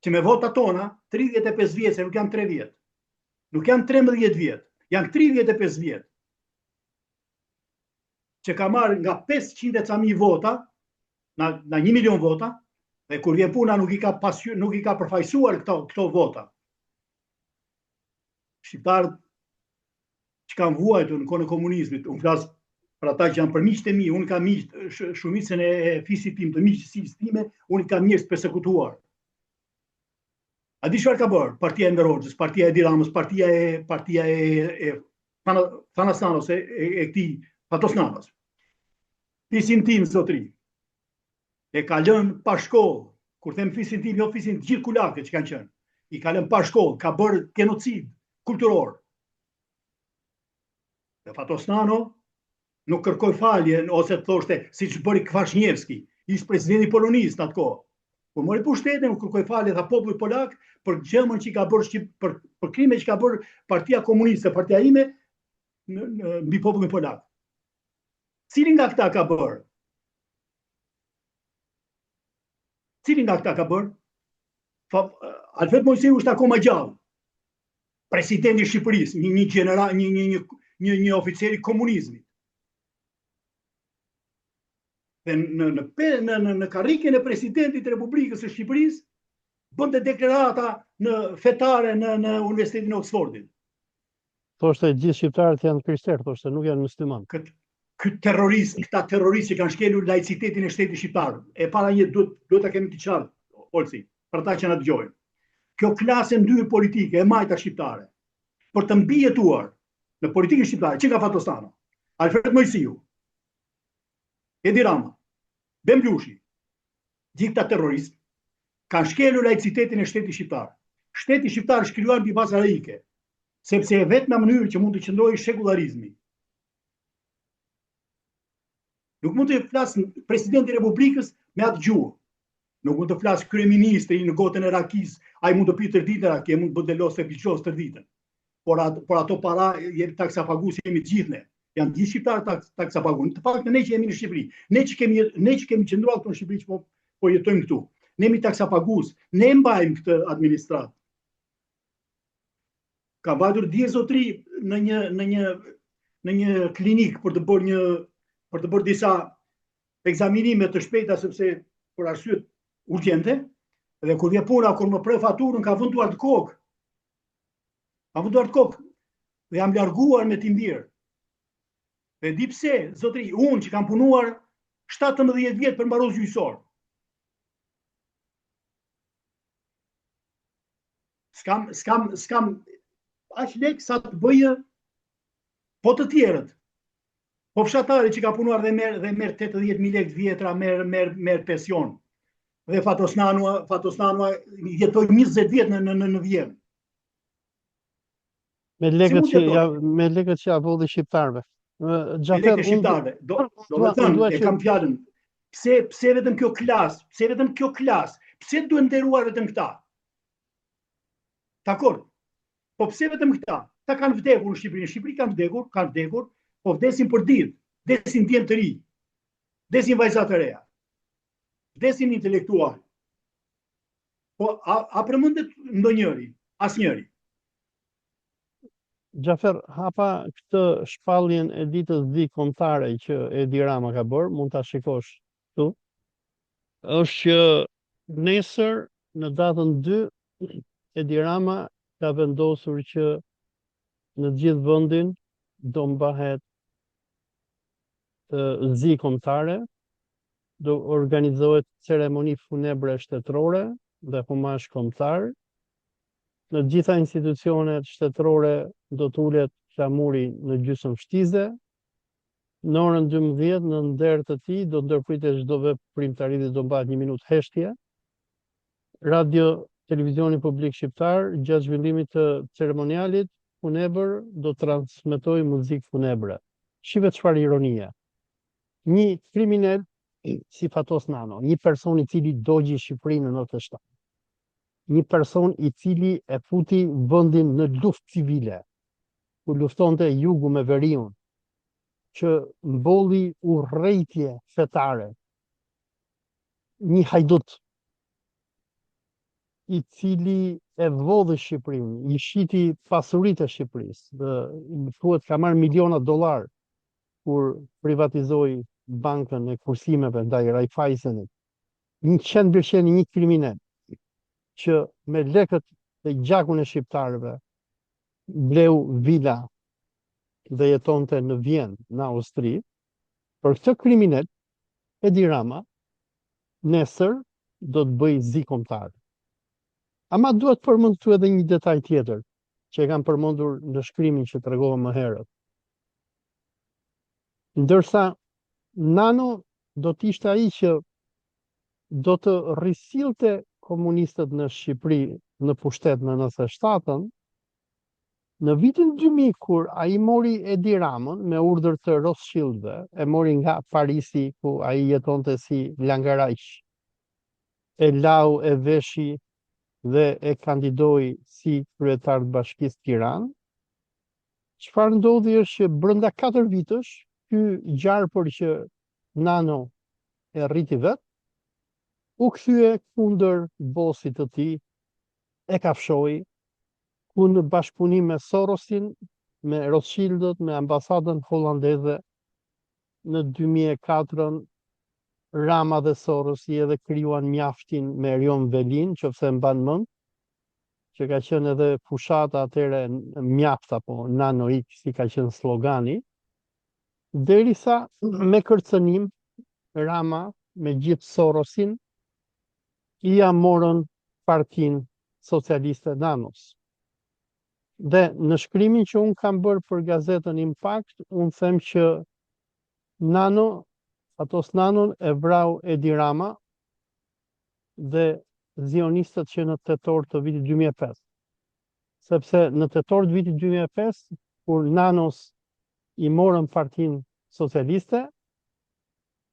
B: Që me votat tona, 35 vjet, se nuk janë 3 vjet. Nuk janë 13 vjet, janë 35 vjet. Që ka marrë nga 500 e ca mijë vota, na, na 1 milion vota, dhe kur vjen puna nuk i ka pasqyr, nuk i ka përfaqësuar këto këto vota. Shqiptarët që kanë vuajtur në kohën e komunizmit, unë flas për ata që janë për miqtë e mi, unë kam miq shumicën e fisit tim, të miqësisë time, unë kam njerëz të persekutuar. A di çfarë ka bërë? Partia e Enver Hoxhës, partia e Edi Ramës, partia e partia e e Thanas Nanos e, e, e këtij Fatos Nanos. Fisin tim zotri. E ka lënë pa shkollë. Kur them fisin tim, jo fisin të gjithë kulakët që kanë qenë. I ka lënë pa shkollë, ka bërë genocid kulturor. Dhe Fatos Nano nuk kërkoi falje ose të thoshte siç bëri Kvashnjevski, ish presidenti i Polonisë në atë kohë. Kur mori pushtetin, nuk kërkoi falje tha populli polak për gjëmën që i ka bërë shqip, për për krimet që ka bërë Partia Komuniste, partia ime në, në mbi popullin polak. Cili nga këta ka bërë? Cili nga këta ka bërë? Fa, Alfred Moisiu është akoma gjallë. Presidenti i Shqipërisë, një një gjeneral, një një një një një oficer i komunizmit. Dhe në në në në, në karriken e presidentit të Republikës së Shqipërisë bënte deklarata në fetare në në Universitetin e Oxfordit.
A: Thoshte gjithë shqiptarët janë krishterë, thoshte nuk janë muslimanë.
B: Kët ky terrorist, këta terroristë që kanë shkelur laicitetin e shtetit shqiptar. E para një duhet duhet ta kemi të qartë, Olsi, për ata që na dëgjojnë. Kjo klasë e ndyrë politike e majta shqiptare, për të mbijetuar në politikën shqiptare, që nga Fatos Nano, Alfred Moisiu, Edi Rama, Ben Blushi, gjithë këta terroristë, kanë shkelur laicitetin e shtetit shqiptar. Shteti shqiptar është krijuar mbi baza laike, sepse e vetmja mënyrë që mund të qëndrojë shekullarizmi. Nuk mund të flasë presidenti i Republikës me atë gjuhë. Nuk mund të flasë kryeministri në gotën e rakisë, ai mund të pijë tërë ditën raki, mund të bëjë los e bixhoz tërë ditën. Por, at, por ato para jemi taksapagues jemi të gjithë ne. Janë gjithë shqiptarët taks, taksapagues. Të paktën ne që jemi në Shqipëri, ne që kemi ne që kemi qëndruar këtu në Shqipëri që po po jetojmë këtu. Ne jemi taksapagues, ne mbajmë këtë administratë. Kam vajtur dje zotri në një në një në një klinikë për të bërë një për të bërë disa ekzaminime të shpejta sepse për arsye urgjente dhe kur vjen puna kur më preu faturën kam vënë duart në kokë. Kam vënë duart në kokë dhe jam larguar me tim bir. Dhe di pse, zotri, unë që kam punuar 17 vjet përmbarues gjyqësor. S'kam, s'kam, s'kam aq lek sa të bëjë po të tjerët. Po fshatari që ka punuar dhe merr dhe merr 80.000 lekë të vjetra, merr merr merr pension. Dhe Fatos Nano, Fatos Nano jetoi 20 vjet në në në, në Vjenë.
A: Me lekët që ja me lekët që ja vodhi shqiptarëve.
B: Me lekët shqiptarëve. Do do të thënë, e kam fjalën. Pse pse vetëm kjo klasë? Pse vetëm kjo klasë? Pse duhen nderuar vetëm këta? Dakord. Po pse vetëm këta? Këta kanë vdekur në Shqipëri. Në Shqipëri kanë vdekur, kanë vdekur, po vdesin për ditë. Vdesin djem të ri. Vdesin vajza të reja. Vdesin intelektualë. Po a, a përmendet ndonjëri? Asnjëri.
A: Xhafer, hapa këtë shpalljen e ditës zi kombëtare që Edi Rama ka bërë, mund ta shikosh këtu. Është që nesër në datën 2 Edi Rama ka vendosur që në gjithë vendin do mbahet zi kombëtare, do organizohet ceremoni funebre shtetërore dhe homazh kombëtar. Në të gjitha institucionet shtetërore do të ulet flamuri në gjysmë shtize. Në orën 12 në nder të tij do të ndërpritet çdo veprimtari dhe do mbahet një minutë heshtje. Radio Televizioni Publik Shqiptar gjatë zhvillimit të ceremonialit funebër do të transmetojë muzikë funebre. Shife çfarë ironie. Një kriminel si Fatos Nano, një person i cili dogji Shqipërinë në 97. Një person i cili e futi vendin në luftë civile, ku luftonte jugu me veriun, që mbolli urrejtje fetare, një hajdut i cili e vodhi Shqipërinë, i shiti pasuritë e Shqipërisë, dhe thuhet ka marrë miliona dollarë kur privatizoi bankën e kursimeve ndaj Raiffeisenit. Një qen bir qeni, një kriminel që me lekët dhe gjakun e shqiptarëve bleu vila dhe jetonte në Vjenë, në Austri. Për këtë kriminel, Edi Rama nesër do të bëjë zi kombëtare. Ama duhet të përmend këtu edhe një detaj tjetër, që e kam përmendur në shkrimin që tregova më herët. Ndërsa Nano do të ishte ai që do të risillte komunistët në Shqipëri në pushtet në 97-ën, Në vitin 2000 kur ai mori Edi Ramën me urdhër të Rothschildëve, e mori nga Parisi ku ai jetonte si langaraq, e lau, e veshi dhe e kandidoi si kryetar të Bashkisë Tiranë. Çfarë ndodhi është që brenda 4 vitësh ky gjarpër që Nano e rriti vet, u kthye kundër bosit të tij, e kafshoi, ku në bashkëpunim me Sorosin, me Rothschildët, me ambasadën holandeze në 2004-ën. Rama dhe Sorosi edhe krijuan Mjaftin me Erion Velinë, qoftë se e mban mend, që ka qenë edhe fushata atëherë Mjaft apo Nano ik, si ka qenë slogani, derisa me kërcënim Rama me gjithë Sorosin ia morën Partinë Socialiste Nanos. Dhe në shkrimin që unë kam bërë për gazetën Impact, unë them që Nano, Fatos Nanon e vrau Edi Rama dhe zionistët që në tetor të vitit 2005. Sepse në tetor të vitit 2005, kur Nanos i morën Partinë Socialiste,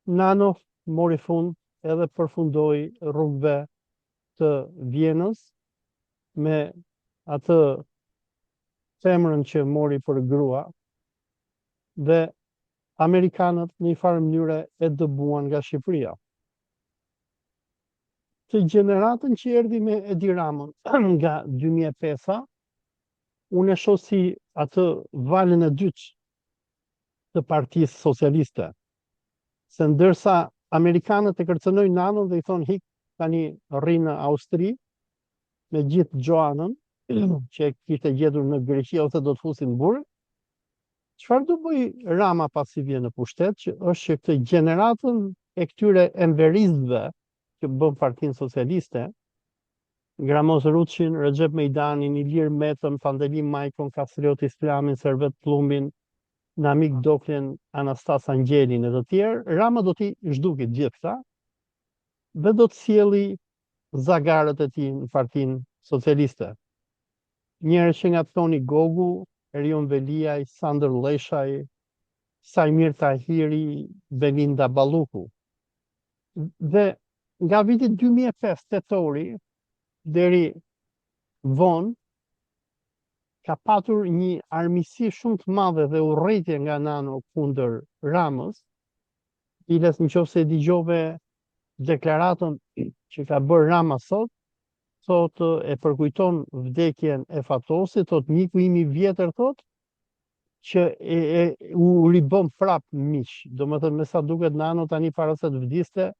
A: Nano mori fund edhe përfundoi rrugëve të Vjenës me atë femrën që mori për grua dhe amerikanët në një farë mënyre e dëbuan nga Shqipëria. Të gjeneratën që erdhi me Edi Ramën nga 2005-a, unë e shoh si atë valën e dytë të Partisë Socialiste. Se ndërsa amerikanët e kërcënojnë Nanon dhe i thonë hik tani rri në Austri me gjithë Xhoanën që e kishte gjetur në Greqi ose do të fusin në burg, çfarë do bëjë Rama pasi vjen në pushtet, që është që këtë gjeneratën e këtyre enveristëve që bën Partinë Socialiste, Gramoz Ruçin, Rexhep Mejdanin, Ilir Metën, Pandeli Majkon, Kastriot Islamin, Servet Pllumbin, Namik Doklen, Anastas Angjelin e të tjerë, Rama do t'i zhduki të gjithë këta dhe do të sjelli zagarët e tij në Partinë Socialiste. Njerëz që nga Toni Gogu, Erion Veliaj, Sandër Lleshaj, Saimir Tahiri, Belinda Balluku. Dhe nga viti 2005 tetori deri vonë ka patur një armiqësi shumë të madhe dhe urrejtje nga Nano kundër Ramës, biles në qoftë se e dëgjove deklaratën që ka bërë Rama sot, thotë e përkujton vdekjen e Fatosit, thotë miku im i vjetër thotë që e, e u ribëm prap miq. Domethënë me sa duket Nano tani para se të vdiste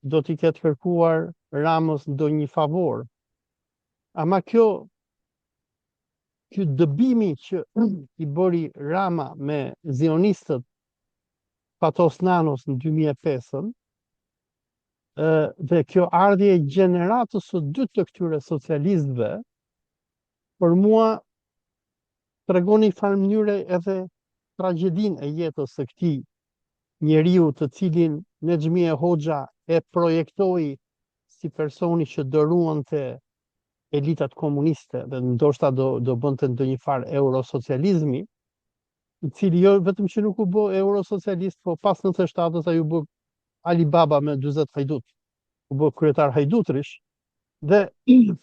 A: do t'i ketë kërkuar Ramës ndonjë favor. Ama kjo ky dëbimi që i bëri Rama me zionistët Fatos Nanos në 2005-ën, dhe kjo ardhje e gjeneratës së dytë të këtyre socialistëve, për mua tregon në një farë mënyre edhe tragjedinë e jetës së këtij njeriu të cilin Nexhmije Hoxha e projektoi si personi që do ruante elitat komuniste dhe ndoshta do do bënte ndonjë farë eurosocializmi, i cili jo vetëm që nuk u bë eurosocialist, po pas 97-ës ai u bë Ali Baba me 40 hajdut. U bë kryetar hajdutërish dhe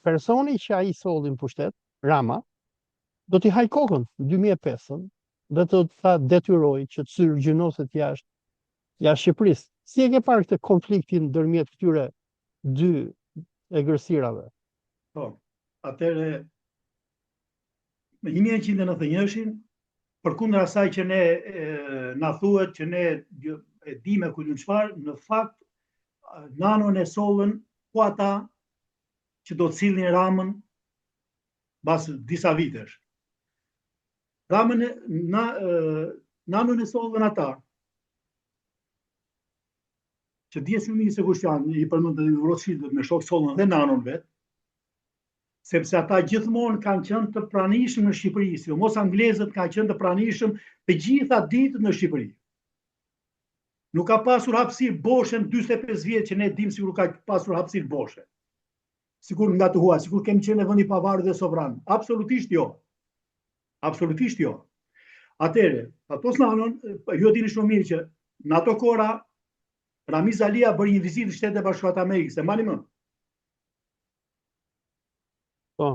A: personi që ai solli në pushtet, Rama, do t'i hajë kokën në 2005-ën dhe do ta detyrojë që të syrgjynoset jashtë jashtë Shqipërisë. Si e ke parë këtë konfliktin ndërmjet këtyre dy egërsirave?
B: Po, atëherë në 1991-shin, përkundër asaj që ne e, na thuhet që ne e dimë ku di unë çfarë, në fakt Nanon e sollën po ata që do të sillnin Ramën mbas disa vitesh. Ramën e, na, Nanon e sollën ata, që dihet shumë mirë se kush janë, i përmendët edhe Rothschildët me shokë sollën dhe Nanon vetë, sepse ata gjithmonë kanë qenë të pranishëm në Shqipëri, sidomos anglezët kanë qenë të pranishëm të gjitha ditët në Shqipëri. Nuk ka pasur hapësirë boshe në 45 vjet që ne dimë sikur ka pasur hapësirë boshe. Sikur nga të huaj, sikur kemi qenë vend i pavarur dhe sovran. Absolutisht jo. Absolutisht jo. Atëherë, Fatos Nanon, ju e dini shumë mirë që në ato kohëra Ramiz Alia bëri një vizitë në Shtetet e Bashkuara të Amerikës, e mbani mend?
A: Po.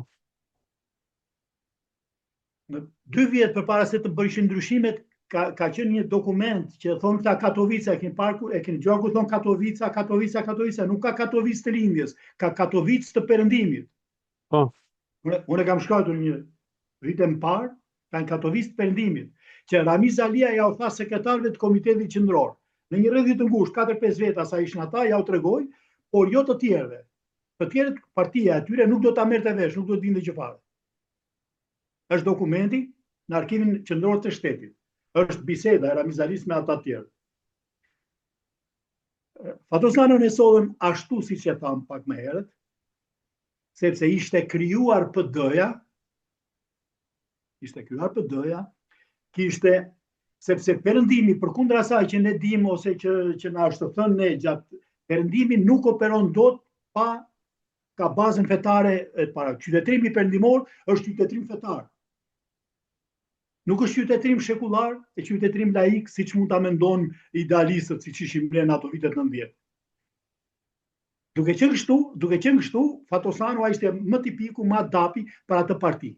B: Në dy vjet përpara se të bëheshin ndryshimet, ka ka qenë një dokument që thonë këta Katovica, e keni parë ku e keni dëgjuar ku thonë Katovica, Katovica, Katovica, nuk ka Katovicë të lindjes, ka Katovicë të perëndimit.
A: Po.
B: Unë unë e kam shkruar një vite më parë, ka një Katovicë të perëndimit, që Ramiz Alia ja u tha sekretarëve të Komitetit Qendror. Në një rreth të ngushtë, 4-5 veta sa ishin ata, ja u tregoi, por jo të tjerëve. Të tjerët partia e tyre nuk do ta merrte vesh, nuk do të dinte gjë fare. Është dokumenti në arkivin qendror të shtetit. Është biseda e Ramiz Alisë me ata të tjerë. Fatos Nanon e sollën ashtu siç e thamë pak më herët, sepse ishte krijuar PD-ja, ishte krijuar PD-ja, kishte sepse perëndimi përkundër asaj që ne dimë ose që që na është thënë ne gjatë perëndimi nuk operon dot pa ka bazën fetare e para. Qytetërimi perëndimor është qytetërim fetar. Nuk është qytetërim shekullar e qytetërim laik siç mund ta mendon idealistët siç ishim ne në ato vitet 90. Duke qenë kështu, duke qenë kështu, Fatos Nano ishte më tipiku, më adapi për atë parti.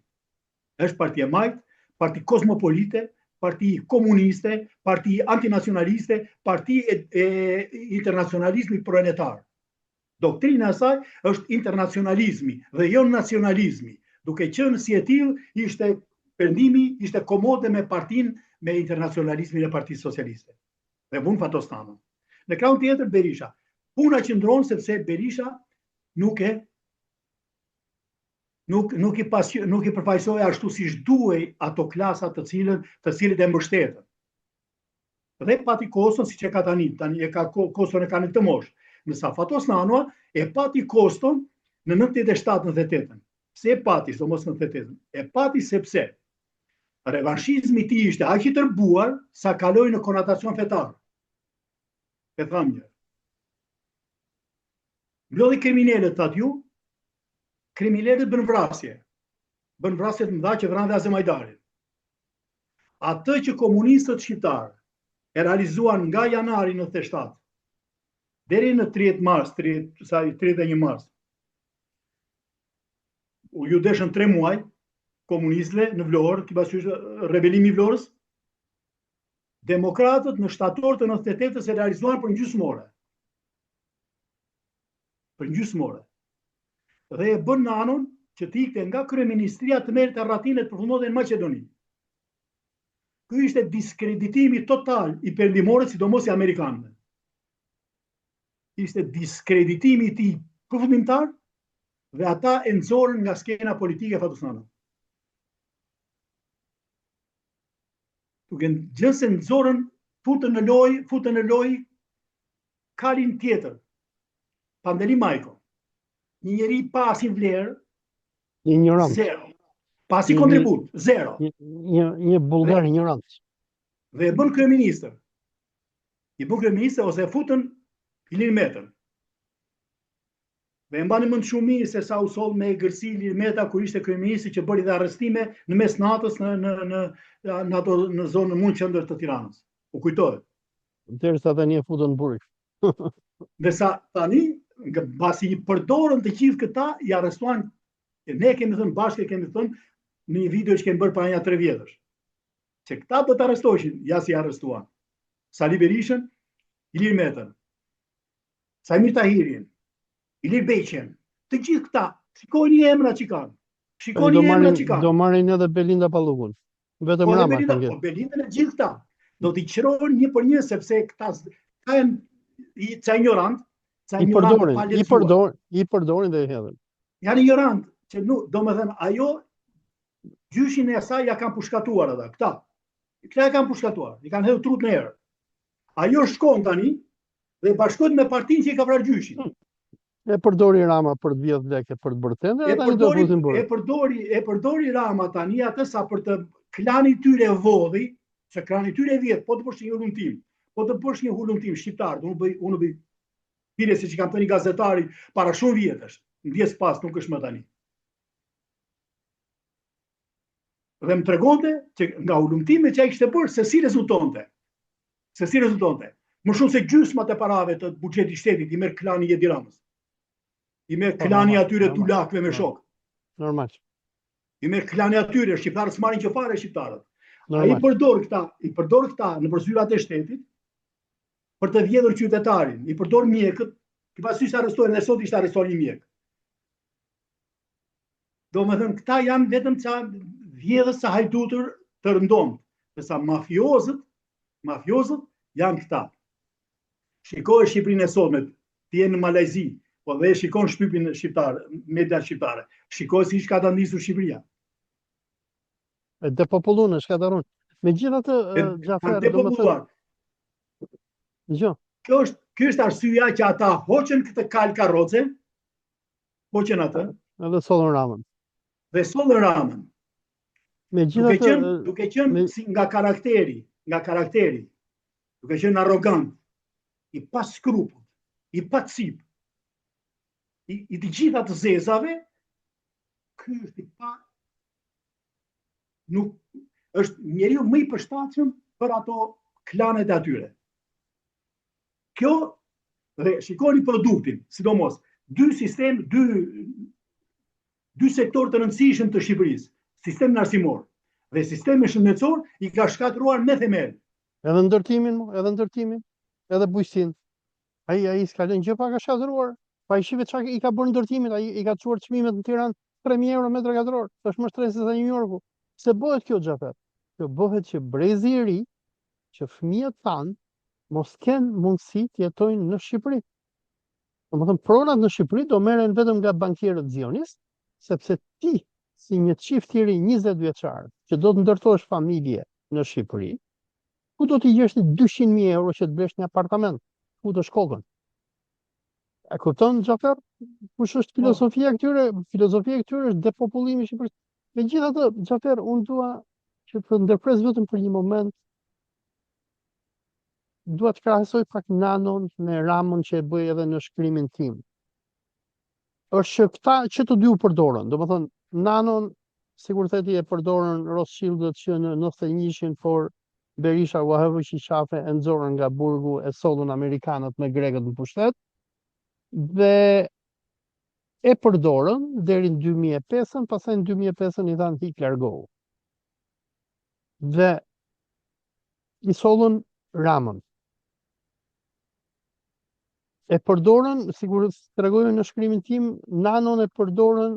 B: Është parti e majtë, parti kozmopolite, parti komuniste, parti antinacionaliste, parti e, e internacionalizmit proletar. Doktrina e saj është internacionalizmi dhe jo nacionalizmi. Duke qenë si e tillë, ishte perëndimi ishte komode me partinë me internacionalizmin e Partisë Socialiste. Dhe vunë Fatos Nanon. Në krahun tjetër Berisha. Puna qëndron sepse Berisha nuk e nuk nuk i pas nuk i përfaqësoi ashtu siç duhej ato klasa të cilën të cilët e mbështetën. Dhe pati koston siç e ka tani, tani e ka koston e ka në këtë moshë. Ndërsa Fatos Nano e pati koston në 97-98. Pse e pati, sidomos në 98-ën? E pati sepse revanshizmi i tij ishte aq i tërbuar sa kaloi në konotacion fetar. E thamë një. Mblodhi kriminelët, thatë ju, kriminelët bënë vrasje. Bënë vrasje të mëdha që vranë dhe Azem Hajdarin. Atë që komunistët shqiptarë e realizuan nga janari 97 deri në 30 mars, 30, sa 31 mars. U ju deshën 3 muaj komunistëve në Vlorë, ki parasysh rebelimi i Vlorës. Demokratët në shtator të 98-ës e realizuan për gjysmë ore. Për gjysmë ore. Dhe e bën Nanon që të ikte nga kryeministria të merrte arratinë e të përfundonte në Maqedoni. Ky ishte diskreditimi total i perëndimorëve, sidomos i amerikanëve. Ishte diskreditimi i tij përfundimtar dhe ata e nxorën nga skena politike Fatos Nanon. Duke qenë se nxorën, futën në lojë, futën në lojë kalin tjetër. Pandeli Majko. Një njeri pa asnjë vlerë,
A: një injorant.
B: Zero. Pa asnjë kontribut, zero.
A: Një një, një bullgar injorant.
B: Dhe e bën kryeministër. I bën kryeministër ose e futën Ilir Metën. Dhe e mbani mend shumë mirë se sa u soll me egërsi Ilir Meta kur ishte kryeministër që bëri dhe arrestime në mes natës në në në në ato në zonën mu në qendër të Tiranës. U kujtohet.
A: Derisa tani e futën në burg.
B: Ndërsa tani, mbasi i përdorën të gjithë këta, i arrestuan, e ne kemi thënë bashkë, kemi thënë në një video që kemi bërë para nja 3 vjetësh. Që këta do të arrestoheshin, ja si arrestuan. Sali Berishën, Ilir Metën, Saimir Tahirin, Ilir Beqen, të gjithë këta, shikojini emrat që kanë. Shikojini emrat që
A: kanë. Do marrin edhe Belinda Ballukun. Vetëm po, Rama
B: Belinda, po Belindën e gjithë këta. Do t'i qërojnë një për një sepse këta këta janë i ca injorant,
A: ca injorant pa lexuar. I përdorin, i përdorin dhe i hedhin.
B: Janë injorant që nuk, domethënë ajo gjyshin e saj ja kanë pushkatuar ata, këta. Këta e kanë pushkatuar, i kanë hedhur trutë në erë. Ajo shkon tani dhe bashkohet me partinë që i ka vrarë gjyshin.
A: Hmm. E përdori Rama për të vjedhë lekë për të bërë tender,
B: tani do të fusin burg. E përdori, e përdori Rama tani atë sa për të klani i tyre vodhi, se klani i tyre vjedh, po të bësh një hulumtim, po të bësh një hulumtim shqiptar, unë bëj unë bëj thirrje siç i kam thënë gazetari para shumë vjetësh, ndjesë pastë, nuk është më tani. Dhe më tregonte që nga hulumtimet që ai kishte bërë se si rezultonte. Se si rezultonte. Më shumë se gjysmat e parave të buxhetit të shtetit i merr klani i Edi Ramës. I merr po, klani atyre tulakëve me shokë.
A: Normal.
B: I merr klani atyre, shqiptarët s'marrin gjë fare shqiptarët. Ai i përdor këta, i përdor këta nëpër zyrat e shtetit për të vjedhur qytetarin, i përdor mjekët, ki parasysh arrestojnë dhe sot ishte arrestuar një mjek. Domethënë, këta janë vetëm ca vjedhës ca hajdutër të rëndomtë, ndërsa mafiozët, mafiozët janë këta. Shikoje Shqipërinë e sotme, ti je në Malajzi, po dhe e shikon shtypin shqiptar, media shqiptare. Shikoje si është katandisur Shqipëria.
A: E depopullun, e shkatërrun. Megjithatë,
B: Xhafer, domethënë...
A: Jo.
B: Kjo është, kjo është arsyeja që ata hoqën këtë kalë karroce, hoqën atë.
A: Edhe sollën Ramën.
B: Dhe sollën Ramën.
A: Megjithatë,
B: duke qenë, duke qenë me... si nga karakteri, nga karakteri, duke qenë arrogant, i paskrupullt, i pacipë, i, i të gjitha të zezave, ky është i pa nuk është njeriu më i përshtatshëm për ato klanet e atyre. Kjo dhe shikoni produktin, sidomos dy sistem, dy dy sektorë të rëndësishëm të Shqipërisë, sistemin arsimor dhe sistemin shëndetësor i ka shkatërruar me
A: themel. Edhe ndërtimin, edhe ndërtimin, edhe bujqësinë. Ai ai s'ka lënë gjë pa ka shkatërruar. Pa i shive çka i ka bërë ndërtimit, ai i ka çuar çmimet në Tiranë 3000 euro metër katror. Është më shtrenjtë se sa New Yorku. Pse bëhet kjo Xhafer? Kjo bëhet që brezi i ri, që fëmijët tanë mos kenë mundësi të jetojnë në Shqipëri. Domethënë pronat në Shqipëri do merren vetëm nga bankierët zionistë, sepse ti si një çift i ri 20 vjeçar që do të ndërtosh familje në Shqipëri, Ku do t'i gjesh ti 200.000 euro që të blesh një apartament? Ku do shkokën? E kupton Xhafer? Kush është po. filozofia e këtyre? Filozofia e këtyre është depopullimi i Shqipërisë. Megjithatë, Xhafer, unë dua që të ndërpres vetëm për një moment. Dua të krahasoj pak Nanon me Ramën që e bëj edhe në shkrimin tim. Është që këta që të dy u përdorën, domethënë Nanon sikur the ti e përdorën Rothschildët që në 91-shin, por Berisha ua hoqi qafe e nxorën nga burgu e sollën amerikanët me grekët në pushtet dhe e përdorën deri në 2005-ën, pastaj në 2005-ën i thanë hik largohu. Dhe i sollën Ramën. E përdorën, sikur tregoj në shkrimin tim, Nanon e përdorën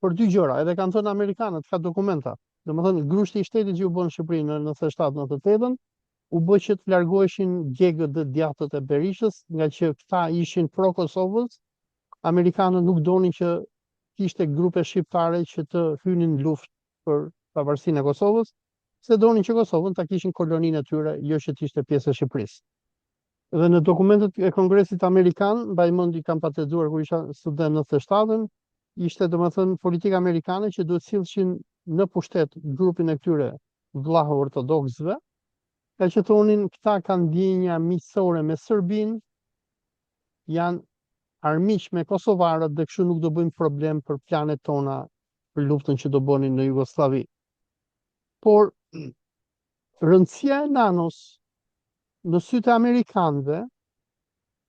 A: për dy gjëra, edhe kanë thënë amerikanët, ka dokumenta. Domethënë, grushti i shtetit që u bë në Shqipëri në 97-98-ën, u bë që të largoheshin gegët dhe djathtët e Berishës, nga që këta ishin pro Kosovës, amerikanët nuk donin që kishte grupe shqiptare që të hynin në luftë për pavarësinë e Kosovës, se donin që Kosovën ta kishin koloninë e tyre, jo që të ishte pjesë e Shqipërisë. Dhe në dokumentet e Kongresit Amerikan, mbaj mend i kam pas lexuar kur isha student në 97-ën, ishte domethënë politika amerikane që duhet sillshin në pushtet grupin e këtyre vllaho ortodoksëve, nga që thonin këta kanë ndjenja miqësore me Serbinë, janë armiq me kosovarët dhe kështu nuk do bëjnë problem për planet tona për luftën që do bënin në Jugosllavi. Por rëndësia e Nanos në sytë e amerikanëve,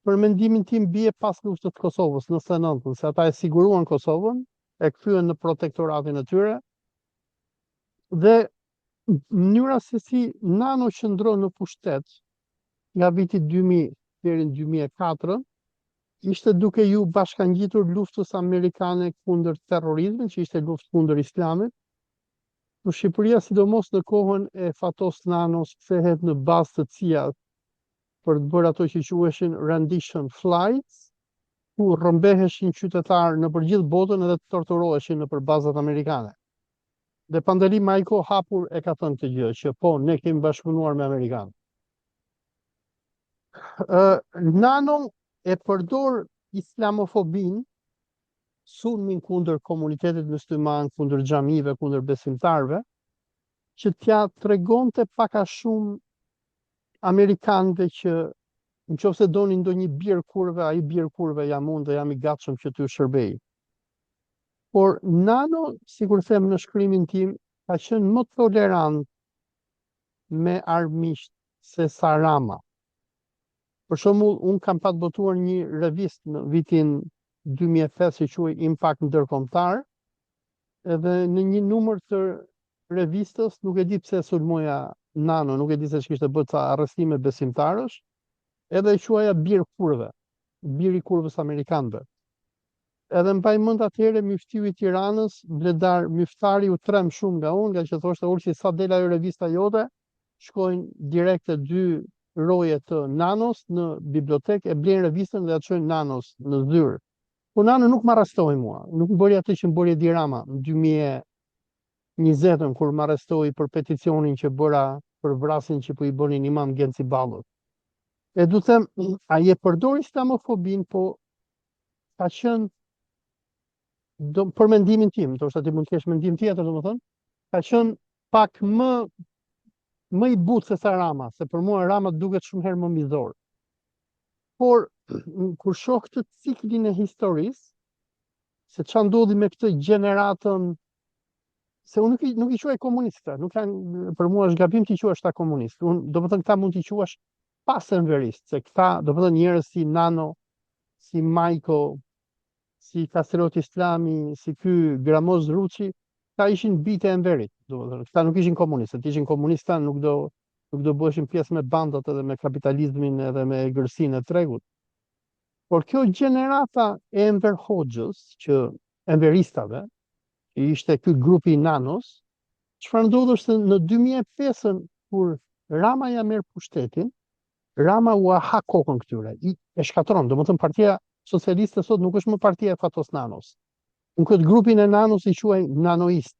A: për mendimin tim bie pas luftës të Kosovës, në 99-ën, se ata e siguruan Kosovën, e kthyen në protektoratin e tyre, dhe mënyra se si Nano qëndron në pushtet nga viti 2000 deri në 2004, ishte duke iu bashkangjitur luftës amerikane kundër terrorizmit, që ishte luftë kundër islamit, Ku Shqipëria sidomos në kohën e Fatos Nanos kthehet në bazë të CIA-s për të bërë ato që quheshin rendition flights, ku rrëmbeheshin qytetarë nëpër gjithë botën edhe torturoheshin nëpër bazat amerikane. Dhe Pandeli Majko hapur e ka thënë këtë gjë, që po, ne kemi bashkëpunuar me amerikanët. Ë Nano e përdor islamofobinë sulmin kundër komunitetit mysliman, kundër xhamive, kundër besimtarëve, që t'ia tregonte pak a shumë amerikanëve që në qoftë se doni ndonjë bir kurve, ai bir kurve jam unë dhe jam i gatshëm që t'ju shërbej. Por Nano, sikur them në shkrimin tim, ka qenë më tolerant me armiqtë se sa Rama. Për shembull, unë kam pat botuar një revistë në vitin 2005 që quhej Impact Ndërkombëtar, edhe në një numër të revistës, nuk e di pse sulmoja Nano, nuk e di se ç'kishte bërë ca arrestime besimtarësh, edhe e quaja bir kurve, bir i kurvës amerikanëve. Edhe mbaj mend atëherë myftiu i Tiranës, Bledar Myftari u tremb shumë nga unë, nga që thoshte Olsi sa del ajo revista jote, shkojnë direkt te dy roje të Nanos në bibliotekë, e blejnë revistën dhe ia çojnë Nanos në zyrë. Po Nano nuk më arrestoi mua, nuk më bëri atë që më bëri Edi Rama në 2020-ën kur më arrestoi për peticionin që bëra për vrasjen që po i bënin Imam Genci Ballës. E du të them, ai e përdori islamofobinë, po ka qenë do, për mendimin tim, ndoshta ti mund të kesh mendim tjetër, domethënë, ka qenë pak më më i butë se sa Rama, se për mua Rama duket shumë herë më mizor. Por kur shoh këtë ciklin e historisë, se ça ndodhi me këtë gjeneratën se unë nuk i nuk i quaj komunistë këta, nuk janë për mua është gabim t'i quash këta komunistë. Unë domethënë këta mund t'i quash pas-enveristë, se këta domethënë njerëz si Nano, si Majko, si Kastriot Islami, si ky Gramoz Ruçi, këta ishin bijtë e Enverit, domethënë, këta nuk ishin komunistë, të ishin komunistë nuk do nuk do bëheshin pjesë me bandat edhe me kapitalizmin edhe me egërsinë e tregut. Por kjo gjenerata e Enver Hoxhës, që enveristave, që ishte ky grupi i Nanos, çfarë ndodh është se në 2005-ën kur Rama ja merr pushtetin, Rama ua ha kokën këtyre, i e shkatërron, domethënë Partia Socialiste sot nuk është më partia e Fatos Nanos. Unë këtë grupin e Nanos i quaj nanoist.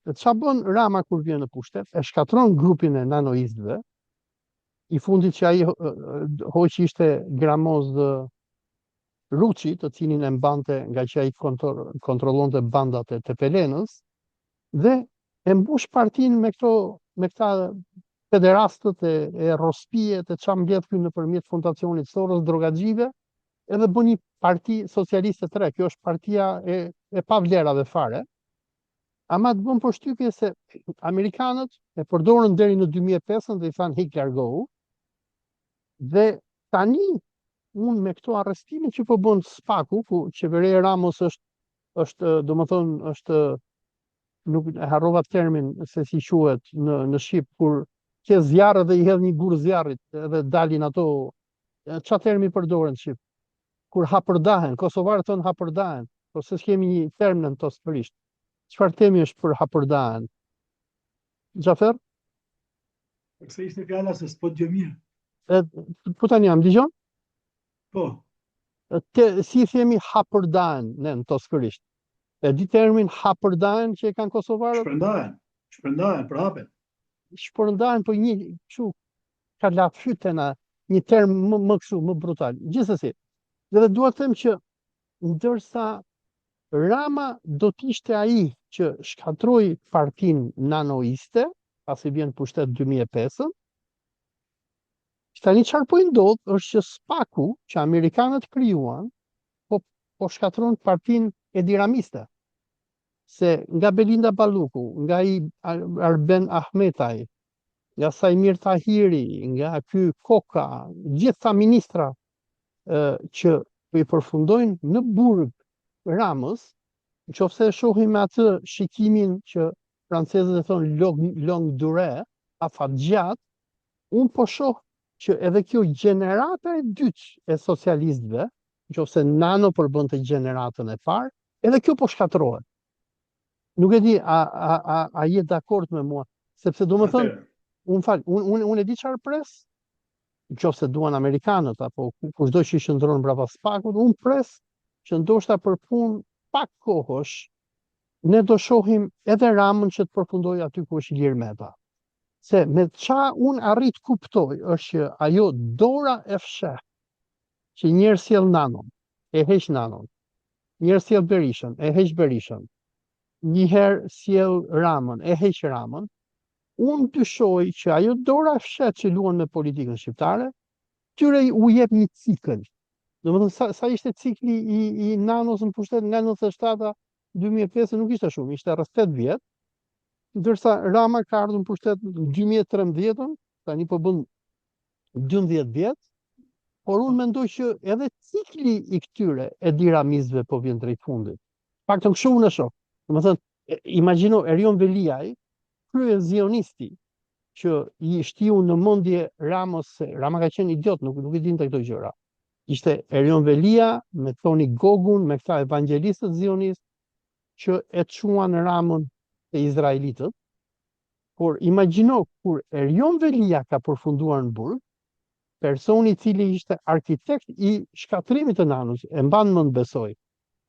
A: Dhe ça bën Rama kur vjen në pushtet? E shkatërron grupin e nanoistëve. I fundit që ai hoqi ishte Gramoz Ruçi, të cilin e mbante nga që ai kontrollonte bandat e Tepelenës, dhe e mbush partinë me këto me këta pederastët e, e rrospijet e ça mbledh ky nëpërmjet fondacionit Soros drogaxhive, edhe bën një parti socialiste të re. Kjo është partia e e pavlerave fare. Ama të bën përshtypje se amerikanët e përdorën deri në 2005 dhe i thanë hik largohu. Dhe tani unë me këto arrestime që po bën SPAK-u, ku qeveria e Ramës është është, domethënë, është nuk e harrova termin se si quhet në në shqip kur ke zjarr dhe i hedh një gur zjarrit edhe dalin ato ça termi përdoren në shqip kur hapërdahen kosovarët thonë hapërdahen po se s'kemi një term në toskërisht çfarë termi është për hapërdahen Xhafer
B: Përse ishte fjala se s'po dëgjoj mirë.
A: E, po tani a më dëgjon?
B: Po.
A: Te, si i themi hapërdahen ne në toskërisht? E di termin hapërdahen që e kanë kosovarët?
B: Shpërndahen, shpërndahen, përhapen.
A: Shpërndahen, po një kështu kalafytena, një term më, më kështu, më brutal. Gjithsesi, dhe dhe dua të them që ndërsa Rama do të ishte ai që shkatërroi partinë nanoiste, pasi vjen në pushtet 2005-ën, Tani çfarë po i ndodh është që SPAK-u që amerikanët krijuan po po shkatërron partinë ediramiste. Se nga Belinda Balluku, nga i Arben Ahmetaj, nga Saimir Tahiri, nga ky Koka, gjithë këta ministra që po i përfundojnë në burg Ramës, në qoftë se e shohim me atë shikimin që francezët e thonë long, longue durée, afatgjatë, Unë po shoh që edhe kjo gjenerata e dytë e socialistëve, në qoftë se Nano përbënte gjeneratën e parë, edhe kjo po shkatërrohet. Nuk e di a a a a je dakord me mua, sepse domethënë, unë fal, unë unë unë e di çfarë pres, në qoftë se duan amerikanët apo kushdo që i qëndron mbrapa SPAK-ut, unë pres që ndoshta për punë pak kohësh ne do shohim edhe Ramën që të përfundojë aty ku është Ilir Meta. Se me ça unë arrij të kuptoj është që ajo dora e fshehtë që njëherë sjell Nanon, e heq Nanon, njëherë sjell Berishën, e heq Berishën, njëherë sjell Ramën, e heq Ramën, unë dyshoj që ajo dora e fshehtë që luan me politikën shqiptare, tyre u jep një cikël. Domethënë sa sa ishte cikli i i Nanos në pushtet nga 97-a 2005 nuk ishte shumë, ishte rreth 8 vjet. Ndërsa Rama ka ardhur në pushtet në 2013-ën, tani po bën 12 vjet, por unë mendoj që edhe cikli i këtyre ediramistëve po vjen drejt fundit. Paktën kështu unë e shoh. Domethënë, imagjino Erion Veliaj, kryezionisti që i shtiu në mendje Ramës se Rama ka qenë idiot, nuk nuk i dinte këto gjëra. Ishte Erion Velia me Toni Gogun, me këta evangelistët zionistë që e çuan Ramën te izraelitët. Por imagjino kur Erion Velia ka përfunduar në burg, personi i cili ishte arkitekt i shkatërrimit të Nanos, e mban mend besoj,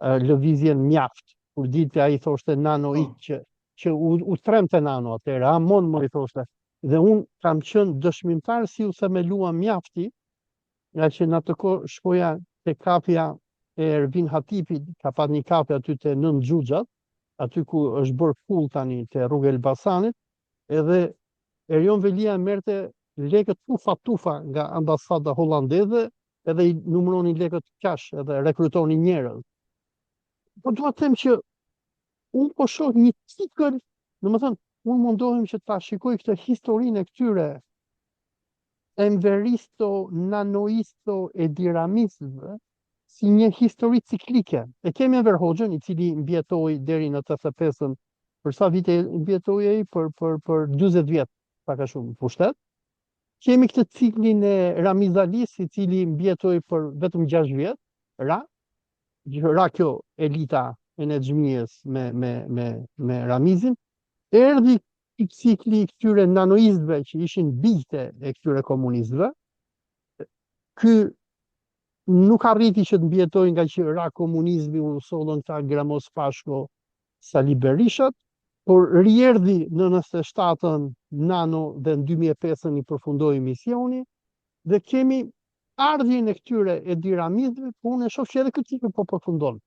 A: lëvizjen mjaft, kur dilte ai thoshte Nano po. ik që që u, u trembte Nano atëherë, amon më i thoshte. Dhe unë kam qenë dëshmimtar si u themelua mjafti, nga që në atë kohë shkoja te kafja e Ervin Hatipit, ka pat një kafe aty te Nënë Xhuxhat, aty ku është bërë kullë tani te rruga e Elbasanit, edhe Erion Velia merrte lekët tufa tufa nga ambasada holandeze edhe i numëronin lekët cash edhe rekrutonin njerëz. Po dua të them që unë po shoh një cikël, domethënë, unë mundohem që ta shikoj këtë historinë e këtyre enveristo, nanoisto, ediramistëve, si një histori ciklike. E kemi Enver Hoxhën, i cili mbijetoi deri në 85-ën, për sa vite mbijetoi ai për për për 40 vjet, pak a shumë pushtet. Kemi këtë ciklin e Ramiz Alisë, i cili mbijetoi për vetëm 6 vjet, ra, ra kjo elita e Nexhmijes me me me me Ramizin. Erdhi cikli i këtyre nanoistëve që ishin bijtë e këtyre komunistëve. Ky nuk arriti që të mbijetojë nga që ra komunizmi u sollën këta Gramoz Pashko, Sali Berishat, por rierdhi në 97-ën Nano dhe në 2005-ën i përfundoi misioni dhe kemi ardhjen e këtyre ediramistëve, po unë e shoh që edhe ky cikël po përfundon.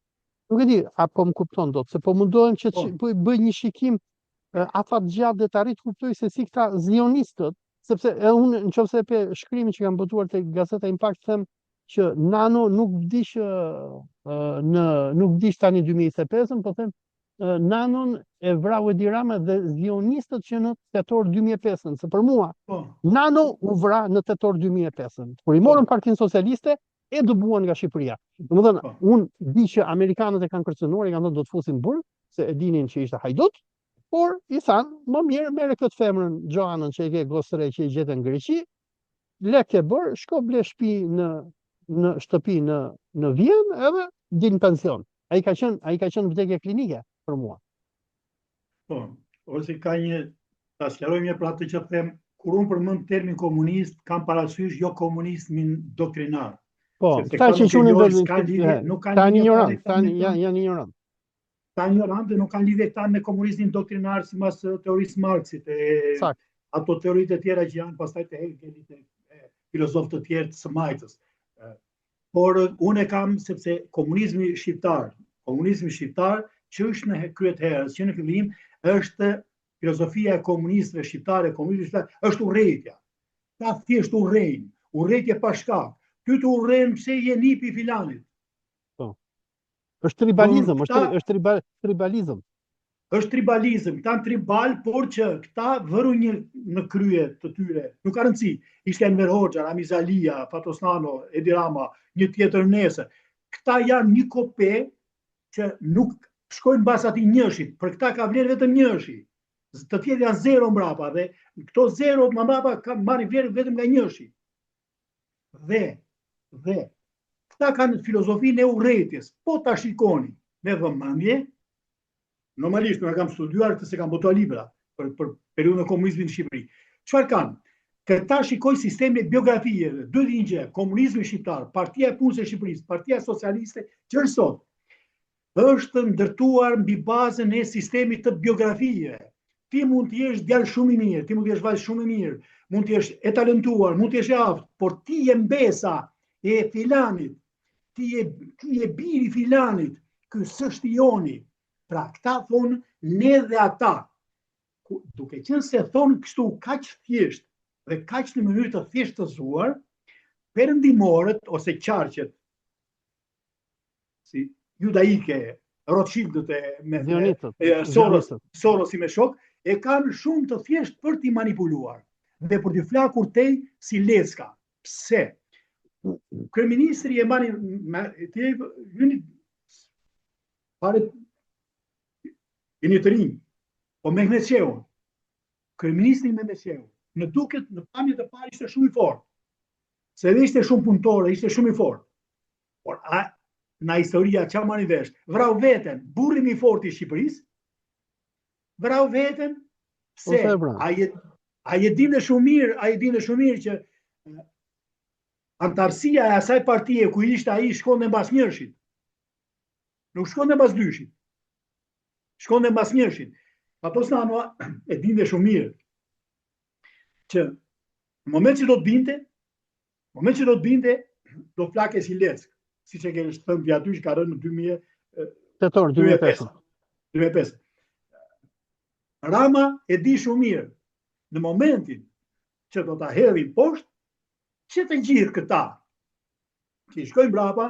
A: Nuk e di, a po më kupton dot, se po mundohem që të po. bëj një shikim afatgjatë dhe të arrij të kuptoj se si këta zionistët, sepse edhe unë në qoftë se e pe shkrimin që kam botuar te Gazeta Impact them që Nano nuk vdiq në nuk vdiq tani 2025-ën, po them Nanon e vrau Edi Rama dhe zionistët që në tetor 2005-ën, se për mua po. Nano u vra në tetor 2005-ën. Kur i morën po. Partinë Socialiste, e dëbuan nga Shqipëria. Domethënë, po. unë di që amerikanët e kanë kërcënuar, i kanë thënë do të fusim në burg, se e dinin që ishte hajdut, por i thanë, më mirë merre këtë femrën Joanën që e ke gostre që e gjete në Greqi, lek ke bërë, shko ble shtëpi në në shtëpi në në Vjenë edhe dil në pension. Ai ka qenë ai ka qenë vdekje klinike për mua.
B: Po, ose ka një ta sqaroj mirë për atë që them, kur unë përmend termin komunist, kam parasysh jo komunizmin doktrinar.
A: Po, këta që qunin vetë, nuk kanë lidhje injorant, këta janë janë
B: injorant. Këta injorant dhe nuk kanë lidhje këta me komunizmin doktrinar sipas teorisë Marksit e Sakt. ato teoritë e tjera që janë pastaj të Hegelit e filozofë të tjerë të së majtës. Por unë e kam sepse komunizmi shqiptar, komunizmi shqiptar që është në krye të herës, që në fillim është filozofia e komunistëve shqiptarë, komunizmi shqiptar është urrejtja. Ta thjesht urrejnë, urrejtje pa shkak. Ty të urren pse je nipi i filanit.
A: Po. Është tribalizëm, është është triba, tribalizëm.
B: Është tribalizëm, këta janë tribal, por që këta vëru një në krye të tyre. Nuk ka rëndësi. Ishte Enver Hoxha, Ramiz Alia, Fatos Nano, Edi Rama, një tjetër nesër. Këta janë një kope që nuk shkojnë mbas atij njëshit. Për këta ka vlerë vetëm njëshi. Të tjerë janë zero mbrapa dhe këto zero më mbrapa kanë marrin vlerë vetëm nga njëshi. Dhe, dhe, këta kanë filozofinë e urrejtjes. Po ta shikoni me vëmendje, normalisht unë kam studiuar këtë se kam botuar libra për për periudhën e komunizmit në Shqipëri. Çfarë kanë? Këta shikojnë sistemin e biografive. Duhet një gjë, komunizmi shqiptar, Partia e Punës e Shqipërisë, Partia Socialiste që është sot, është ndërtuar mbi bazën e sistemit të biografive. Ti mund të jesh djalë shumë i mirë, ti mund të jesh vajzë shumë e mirë, mund të jesh e talentuar, mund të jesh e aftë, por ti je mbesa e filanit, ti je ti je biri i filanit, ky s'është i joni. Pra këta thonë ne dhe ata. Duke qenë se thonë kështu kaq thjesht dhe kaq në mënyrë të thjeshtëzuar, perëndimorët ose qarqet si judaike, Rothschildët e me, me e, Soros, Sorosi me shokë, e kanë shumë të thjeshtë për t'i manipuluar dhe për t'i flakur tej si lecka. Pse? Kryeministri e mani, me, ti hyni pare jeni të rinj, po Mehmet Shehu, kryeministri Mehmet Shehu, në duket në pamje të parë ishte shumë i fortë. Se edhe ishte shumë punëtor, ishte shumë i fortë. Por a, nga historia ça marrim vesh, vrau veten, burri më i fortë i Shqipërisë, vrau veten, Pse? Ai e ai e dinte shumë mirë, ai e dinte shumë mirë që anëtarësia e asaj partie ku ishte ai shkonte mbas njëshit. Nuk shkonte mbas dyshit. Shkonte mbas njëshit. Fatos Nano e dinte shumë mirë që në moment që do të binte, në moment që do të binte, do flakej si leckë, siç e ke thënë ti aty që ka rënë në
A: 2000 Tetor 2005.
B: 2005. Rama e di shumë mirë në momentin që do ta hedhin poshtë, që të gjithë këta që i shkojnë mbrapa,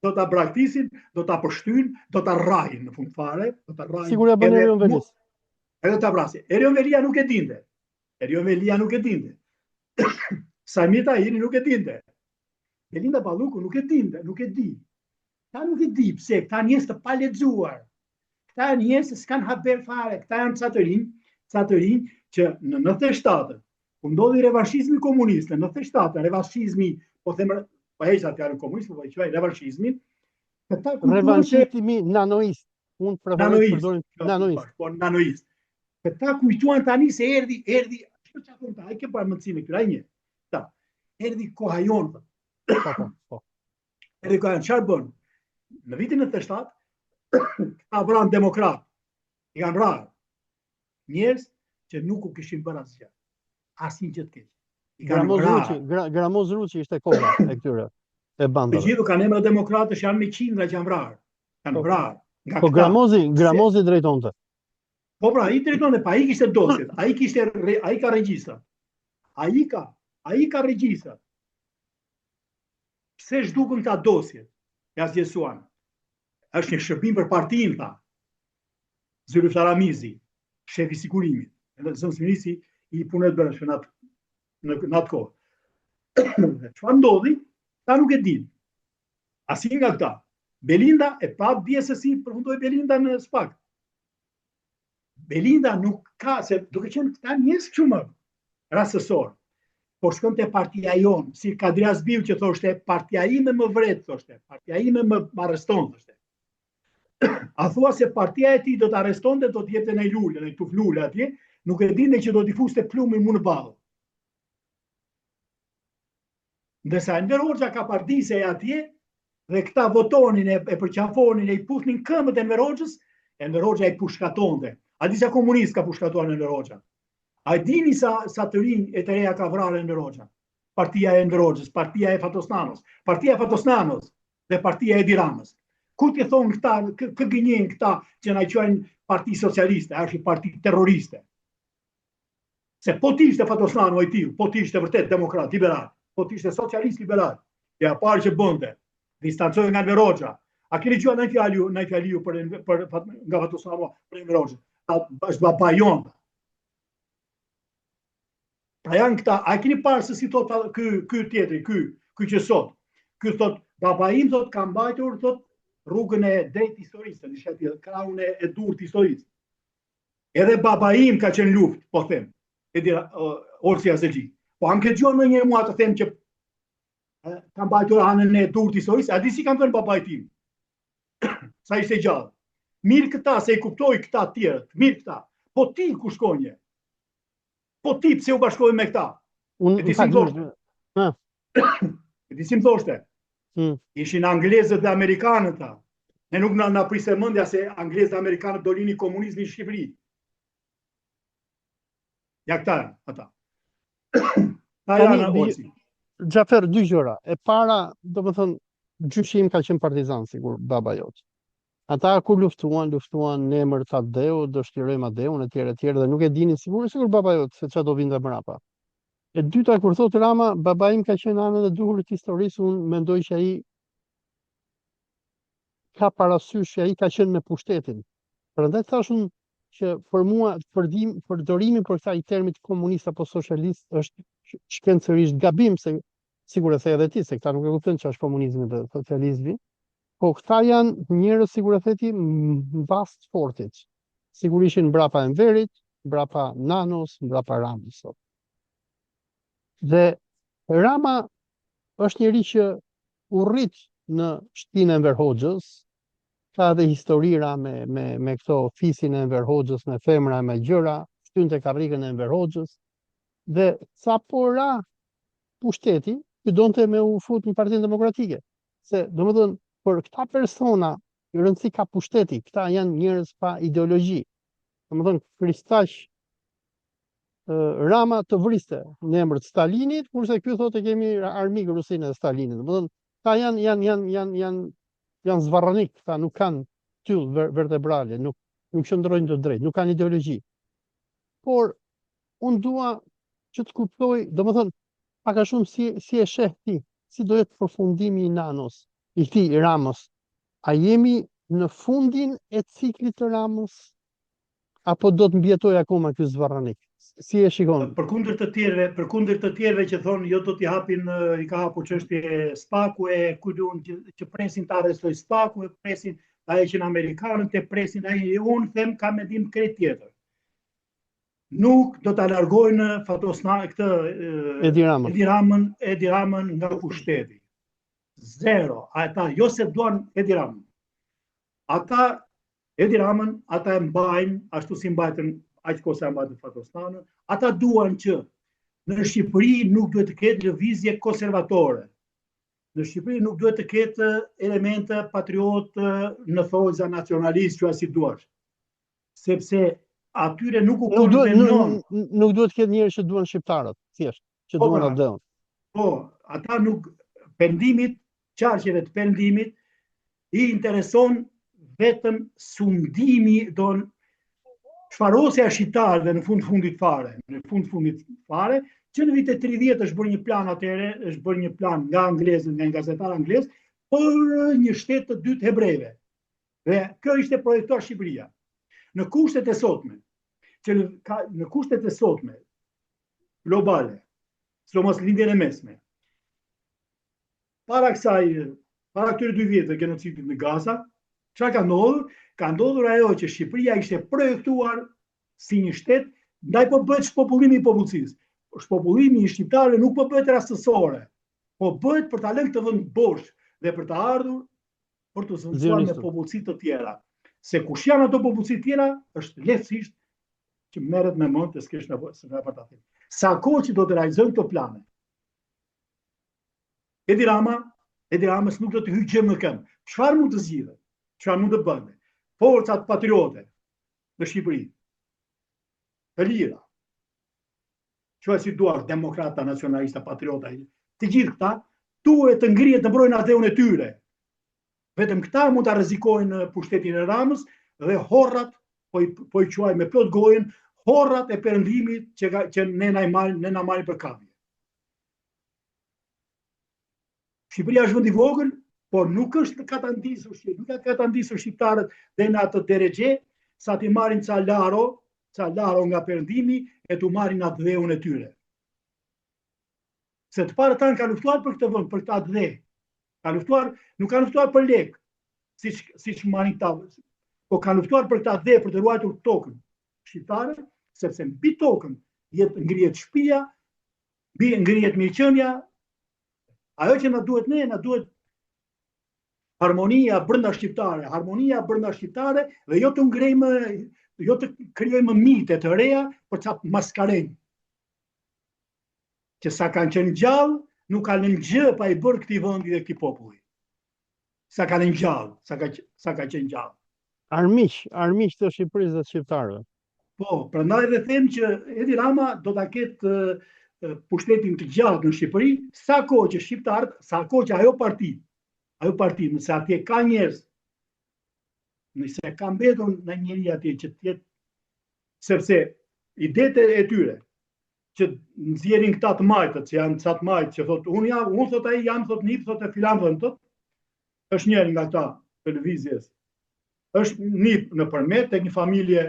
B: do ta braktisin, do ta pështyjnë, do ta rrahin në fund fare, do ta
A: rrahin. Sikur e bën Erion Veliaj.
B: Edhe ta vrasin. Erion Velia nuk e dinte. Erion Velia nuk e dinte. Saimir Tahiri nuk e dinte. Belinda Balluku nuk e dinte, nuk e di. Këta nuk e di pse, këta njerëz të palexuar. Këta janë njerëz që s'kanë haber fare, këta janë ca të rinj, ca të rinj që në 97 kur ndodhi revanshizmi komunist, në 97 revanshizmi, po them po heq atë fjalën komunist, po e quaj revanshizmin,
A: këta revanshizmi nanoist, unë preferoj të përdorim
B: nanoist. Po nanoist. Këta kujtuan tani se erdhi, erdhi, çfarë çfarë thonë, ai ke parë mendësinë këtyre, ai një. Ta. Erdhi koha jonë.
A: Po, po, po.
B: Erdhi koha jonë, çfarë bën? Në vitin 97, këta vranë demokratë. I kanë vrarë njerëz që nuk u kishin bërë asgjë. Asnjë gjë të keqe.
A: I kanë Gramoz Ruçi, Gra, Gramoz Ruçi ishte koka e këtyre
B: e bandave. Të gjithë kanë emra demokratësh janë me qindra që janë vrarë. Kanë po, vrarë
A: nga po, Gramozi, Gramozi drejtonte.
B: Po pra, ai drejtonte, pa ai kishte dosjet, ai kishte ai ka regjistrat. Ai ka, ai ka regjistrat. Pse zhdukën këta dosjet? E asgjësuan. Është një shërbim për partinë, tha. Zylyf Ramizi, shefi i sigurimit, edhe zëvendësministri i punëve të brendshme në atë në, në atë kohë. Dhe çfarë ndodhi? Këta nuk e dinë. Asnjë nga këta. Belinda e patë dje se si përfundoi Belinda në SPAK. Belinda nuk ka, se duke qenë këta njerëz kështu më rastësor, por shkon te partia jonë, si Kadri Hazbiu që thoshte, partia ime më vret, thoshte, partia ime më, më arreston, thoshte. A thua se partia e tij do të arrestonte, do të jepte një lule, një tufë lule atje, nuk e dinte që do t'i fuste plumbin mu në ballë. Ndërsa Enver Hoxha kapardisej atje dhe këta votonin e, e përqafonin e i puthnin këmbët Enver Hoxhës, Enver Hoxha i pushkatonte. A di sa komunistë ka pushkatuar Enver Hoxha? A dini sa sa të rinj e të reja ka vrarë Enver Hoxha? Partia e Enver Hoxhës, partia e Fatos Nanos, partia e Fatos Nanos dhe partia e Edi Ramës. Ku t'i thonë këta, kë, kë gënjejnë këta që na quajnë parti socialiste, a është një parti terroriste. Se po të ishte Fatos Nano i tillë, po të ishte vërtet demokrat, liberal, po të ishte socialist liberal, e parë që bënte, distancohej nga Enver Hoxha. A keni dëgjuar ndonjë fjalë ju, ndonjë fjalë ju për për nga Fatos Nano për Enver Hoxhën? A është baba jonë. Pra janë këta, a keni parë se si thot ky ky tjetri, ky, ky që sot. Ky thot baba im thot ka mbajtur thot rrugën e drejtë të historisë, diçka tjetër, krahun e, e duhur të historisë. Edhe baba im ka qenë luftë, po them. Edi Olsi Jazexhi. Po a më ke dëgjuar ndonjëherë mua të them që ka mbajtur anën e duhur të historisë, a di si kam thënë babait tim? Sa ishte gjallë. Mirë këta se i kuptoj këta të tjerët, mirë këta. Po ti ku shkonje? Po ti pse u bashkove me këta?
A: Unë e di si më
B: thoshte. Ha. E di si më thoshte. Hmm. Ishin anglezët dhe amerikanët ta. Ne nuk na na priste mendja se anglezët dhe amerikanët do linin komunizmin në Shqipëri. Ja këta janë ata.
A: Ta janë Olsi. Xhafer, dy gjëra. E para, domethënë, gjyshi im ka qenë partizan, sikur baba jot. Ata kur luftuan, luftuan në emër të atdheut, do çlirojmë atdheun etj etj dhe nuk e dinin sikur sikur baba jot se çfarë do vinte mbrapa. E dyta kur thotë Rama, baba im ka qenë në anën e duhur të historisë, unë mendoj që ai ka parasysh që ai ka qenë me pushtetin. Prandaj thashë unë që për mua përdim, përdorimi për këta i termit komunist apo socialist është shkencërisht gabim se sikur e the edhe ti se këta nuk e kuptojnë çfarë është komunizmi dhe socializmi. Po këta janë njerëz sikur e the ti mbas të fortit. Sikur ishin mbrapa Enverit, mbrapa Nanos, mbrapa Ramës sot. Dhe Rama është njeri që u rrit në shtëpinë e Enver Hoxhës, ka edhe historira me me me këto fisin e Enver Hoxhës, me femra e me gjëra. shtynte karrikën e Enver Hoxhës dhe sapo ra pushteti, ky donte me u fut në Partinë Demokratike. Se, domethënë, për këta persona rëndësi ka pushteti, këta janë njerëz pa ideologji. Domethënë, Kristaq Rama të vriste në emër të Stalinit, kurse ky thotë kemi armik Rusinë e Stalinit. Domethënë, këta janë janë janë janë janë janë zvarranik, këta nuk kanë shtyllë vertebrale, nuk nuk qëndrojnë të drejtë, nuk kanë ideologji. Por unë dua që të kuptoj, domethënë, pak a shumë si si e sheh ti, si do jetë përfundimi i Nanos, i këtij i Ramës. A jemi në fundin e ciklit të Ramës? Apo do të mbijetojë akoma ky zvarranik? Si e shikon?
B: Përkundër të tjerëve, përkundër të tjerëve që thonë jo do t'i hapin i ka hapur çështje Spaku e ku di unë që, që presin ta arrestojë Spaku e presin ta heqin amerikanët e presin ai unë them kam mendim krejt tjetër. Nuk do ta largojnë Fatos na këtë
A: Edi Ramën.
B: Edi Ramën, Edi Ramën nga pushteti. Zero. Ata jo se duan Edi Ramën. Ata Edi Ramën, ata e mbajnë, ashtu si mbajtën aq kohë sa mbajtën Fatos Nanon, ata duan që në Shqipëri nuk duhet të ketë lëvizje konservatore. Në Shqipëri nuk duhet të ketë elemente patriotë në thonjëza nacionalistë, quaje si duash. Sepse atyre nuk u
A: konvenon. Nuk, nuk duhet të ketë njerëz që duan shqiptarët, thjesht, që po, duan pra, atdheun.
B: Po, ata nuk perëndimit, qarqeve të perëndimit i intereson vetëm sundimi don shfarosja e shqiptarëve në fund fundit fare, në fund fundit fare, që në vitet 30 është bërë një plan atëherë, është bërë një plan nga anglezët, nga një gazetar anglez, për një shtet të dytë hebrejve. Dhe kjo ishte projektuar Shqipëria. Në kushtet e sotme, që në, ka, në kushtet e sotme globale, sidomos lindjen e mesme, Para kësaj, para këtyre dy vjetëve genocidit në Gaza, çfarë ka ndodhur? Ka ndodhur ajo që Shqipëria ishte projektuar si një shtet, ndaj po bëhet shpopullimi i popullsisë. Shpopullimi i shqiptarëve nuk po bëhet rastësore, po bëhet për ta lënë këtë vend bosh dhe për të ardhur për të zëvendësuar me popullsi të tjera. Se kush janë ato popullsi të tjera, është lehtësisht që merret me mend të s'kesh nevojë për ta thënë. Sa kohë që do të realizojnë këto plane, Edi Rama, Edi Ramës nuk do të hyjë gjë në këmbë. Çfarë mund të zgjidhet? Çfarë mund të bëhet? Forcat patriote në Shqipëri. Të lira. Quaje si duash demokrata, nacionalista, patriota, të gjithë këta duhet të ngrihen të mbrojnë atdheun e tyre. Vetëm këta mund ta rrezikojnë pushtetin e Ramës dhe horrat, po i, po i quaj me plot gojën, horrat e perëndimit që, ka, që ne na i marrin, ne na marrin për kapje. Shqipëria është vend i vogël, por nuk është katandisur, nuk ka katandisur shqiptarët dhe në atë derexhe sa t'i marrin ca laro, ca laro nga perëndimi e t'u marrin atdheun e tyre. Se të parët tanë kanë luftuar për këtë vend, për këtë atdhe. Kanë luftuar, nuk kanë luftuar për lek, siç siç marrin këta, po kanë luftuar për këtë atdhe, për të ruajtur tokën shqiptare, sepse mbi tokën jet ngrihet shtëpia, mbi ngrihet mirëqenia. Ajo që na duhet ne, na duhet harmonia brenda shqiptare, harmonia brenda shqiptare dhe jo të ngrejmë, jo të krijojmë mite të reja për ca maskarenj. Që sa kanë qenë gjallë, nuk kanë lënë gjë pa i bërë këtij vendi dhe këtij populli. Sa kanë qenë gjallë, sa ka sa ka qenë gjallë.
A: Armiq, armiq të Shqipërisë dhe të shqiptarëve.
B: Po, prandaj dhe them që Edi Rama do ta ketë pushtetin të gjatë në Shqipëri, sa kohë që shqiptarët, sa kohë që ajo parti, ajo parti, nëse atje ka njerëz, nëse ka mbetur ndonjë njeri atje që të jetë, sepse idetë e tyre, që nxjerrin këta të majtët, që janë ca të majtë, që thotë, unë jam, unë thotë ai jam, thotë nip, thotë e filan vend, thotë, është njëri nga këta të lëvizjes, është nip në Përmet, tek një familje,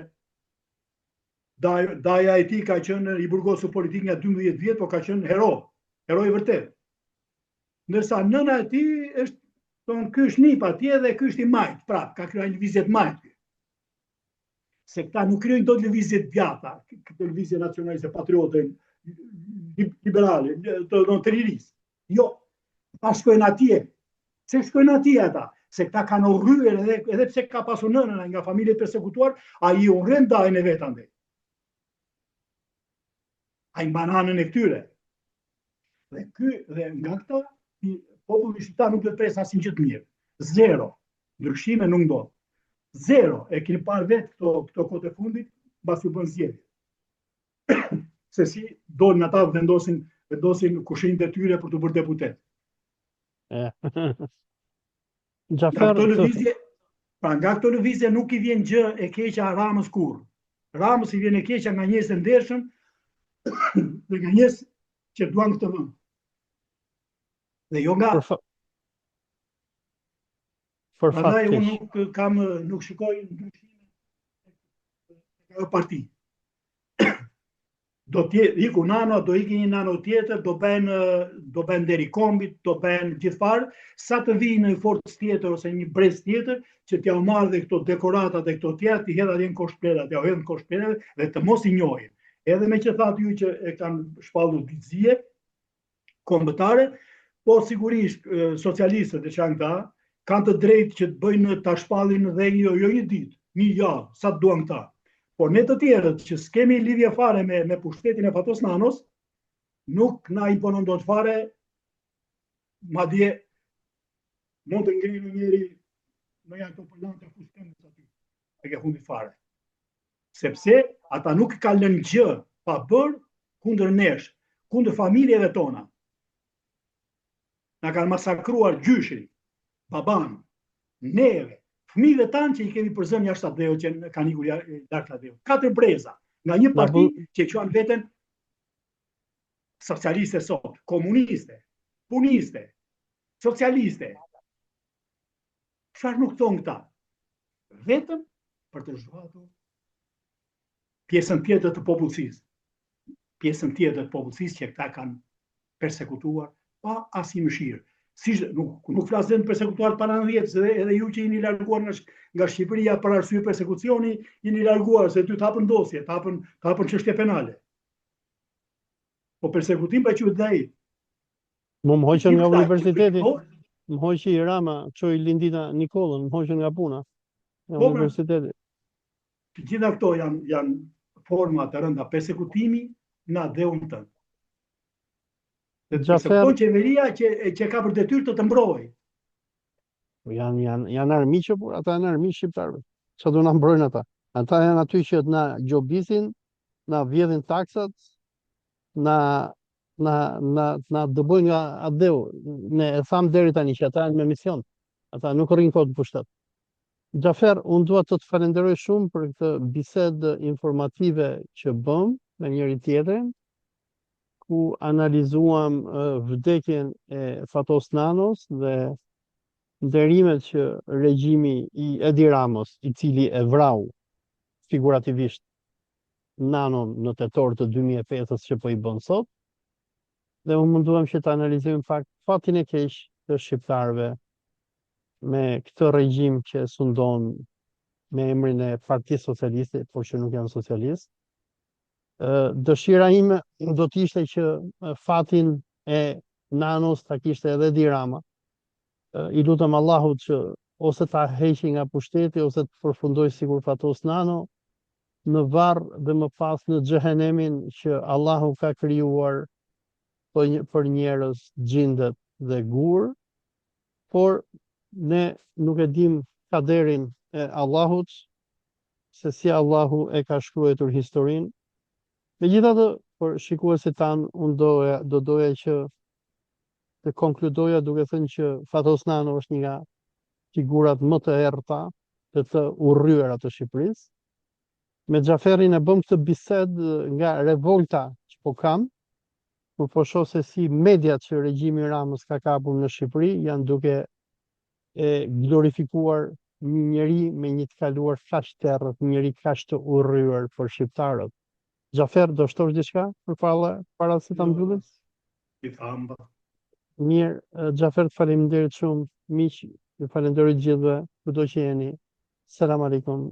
B: daj, daja e tij ka qenë i burgosur politik nga 12 vjet, po ka qenë hero, hero i vërtetë. Ndërsa nëna e tij është, thonë, ky është nip atje dhe ky është i majtë, pra, ka krijuar një lëvizje të majtë. Se këta nuk krijojnë dot lëvizje të djathta, këtë lëvizje nacionaliste, patriote, liberale, të, të, të lirisë. Jo, ata shkojnë atje. Pse shkojnë atje ata? Se këta kanë urryer edhe edhe pse ka pasur nënën nga familje të persekutuar, ai urren dajën e vet andej. Ai mban anën e këtyre. Dhe ky dhe nga këta populli shqiptar nuk do të presë asnjë gjë të mirë. Zero. Ndryshime nuk ndodh. Zero. E keni parë vetë këto këto kohët e fundit, mbasi u bënë zgjedhjet. Se si dolën ata vendosin vendosin kushërinjtë e tyre për t'u bërë deputet. Nga këto lëvizje, pra nga këto lëvizje nuk i vjen gjë e keqja Ramës kurrë. Ramës i vjen e keqja nga njerëz të ndershëm dhe nga njerëz që duan këtë vend. Dhe jo nga
A: Për, fa... për fat
B: Prandaj unë
A: keq.
B: nuk kam nuk shikoj ndryshime tek ajo parti. Do të jetë iku Nano, do iki një Nano tjetër, do bëhen do bëhen nderi i kombit, do bëhen gjithfarë, sa të vijë një forcë tjetër ose një brez tjetër që t'ja u marrë dhe këto dekoratat e këto tjera, t'i hedh atje në kosh plehra, t'ja u hedh në kosh plehrave dhe të mos i njohin. Edhe me që thatë ju që e kanë shpallur ditë zie kombëtare, po sigurisht socialistët e ç'janë këta, kanë të drejtë që të bëjnë ta shpallin dhe një, jo një ditë, një javë, sa të duan këta. Por ne të tjerët që s'kemi lidhje fare me me pushtetin e Fatos Nanos, nuk na imponon dot fare, madje mund të ngrinë njëri në janë këto përlante fus këmbës aty, e ke fundit fare. Sepse ata nuk kanë lënë gjë pa bërë kundër nesh, kundër familjeve tona. Na kanë masakruar gjyshin, baban, neve, fëmijëve tanë që i kemi përzënë jashtë atdheut që kanë ikur larg atdheut. Katër breza nga një parti që e quan veten socialiste sot, komuniste, puniste, socialiste. Çfarë nuk thonë këta? Vetëm për të zhvatur pjesën tjetër të popullsisë. Pjesën tjetër të popullsisë që këta kanë persekutuar pa asnjë mëshirë. Si nuk nuk flas vetëm persekutuar para 90, se edhe, edhe ju që jeni larguar nga nga Shqipëria për arsye persekucioni, jeni larguar se ty të hapën dosje, të hapën të hapën çështje penale. Po persekutim pa quhet dhe ai.
A: Mu më hoqën nga universiteti. Më hoqi Rama, çoi Lindita Nikollën, më hoqën nga puna. Nga po, pra. universiteti.
B: Të gjitha këto janë janë forma të rënda persekutimi në atdheun tënd. Dhe të persekuton qeveria që që ka për detyrë të të mbrojë.
A: Po janë janë janë armiq por ata janë armiq shqiptarëve. Çfarë do na mbrojnë ata? Ata janë aty që të na gjobisin, na vjedhin taksat, na na na na dëbojnë nga atdheu. Ne e thamë deri tani që ata janë me mision. Ata nuk rrinë kot në pushtet. Xhafer, unë dua të të falenderoj shumë për këtë bisedë informative që bëmë me njëri tjetrin, ku analizuam vdekjen e Fatos Nanos dhe nderimet që regjimi i Edi Ramës, i cili e vrau figurativisht Nanon në tetor të 2005-ës që po i bën sot, dhe u munduam që të analizojmë pak fatin e keq të shqiptarëve me këtë regjim që e sundon me emrin e Partisë Socialiste, por që nuk janë socialistë. Dëshira ime do të ishte që fatin e Nanos ta kishte edhe Edi Rama. I lutem Allahut që ose ta heqi nga pushteti ose të përfundojë sikur Fatos Nano në varr dhe më pas në xhehenemin që Allahu ka krijuar për njerëz, xhindet dhe gurë. Por ne nuk e dimë kaderin e Allahut, se si Allahu e ka shkruajtur historinë. Megjithatë, për shikuesit tanë, unë doja, do doja që të konkludoja duke thënë që Fatos Nano është një nga figurat më të errëta dhe të urryera të Shqipërisë. Me Xhaferrin e bëmë këtë bisedë nga revolta që po kam, kur po shoh se si mediat që regjimi i Ramës ka kapur në Shqipëri janë duke e glorifikuar një njeri me një të kaluar kaq të errët, një njeri kaq të urryer për shqiptarët. Xhafer, do shtosh diçka përpara para se ta jo, mbyllim?
B: I thamë.
A: Mirë, Xhafer, të faleminderit shumë, miq, ju falenderoj të gjithëve, kudo që jeni. Selam aleikum.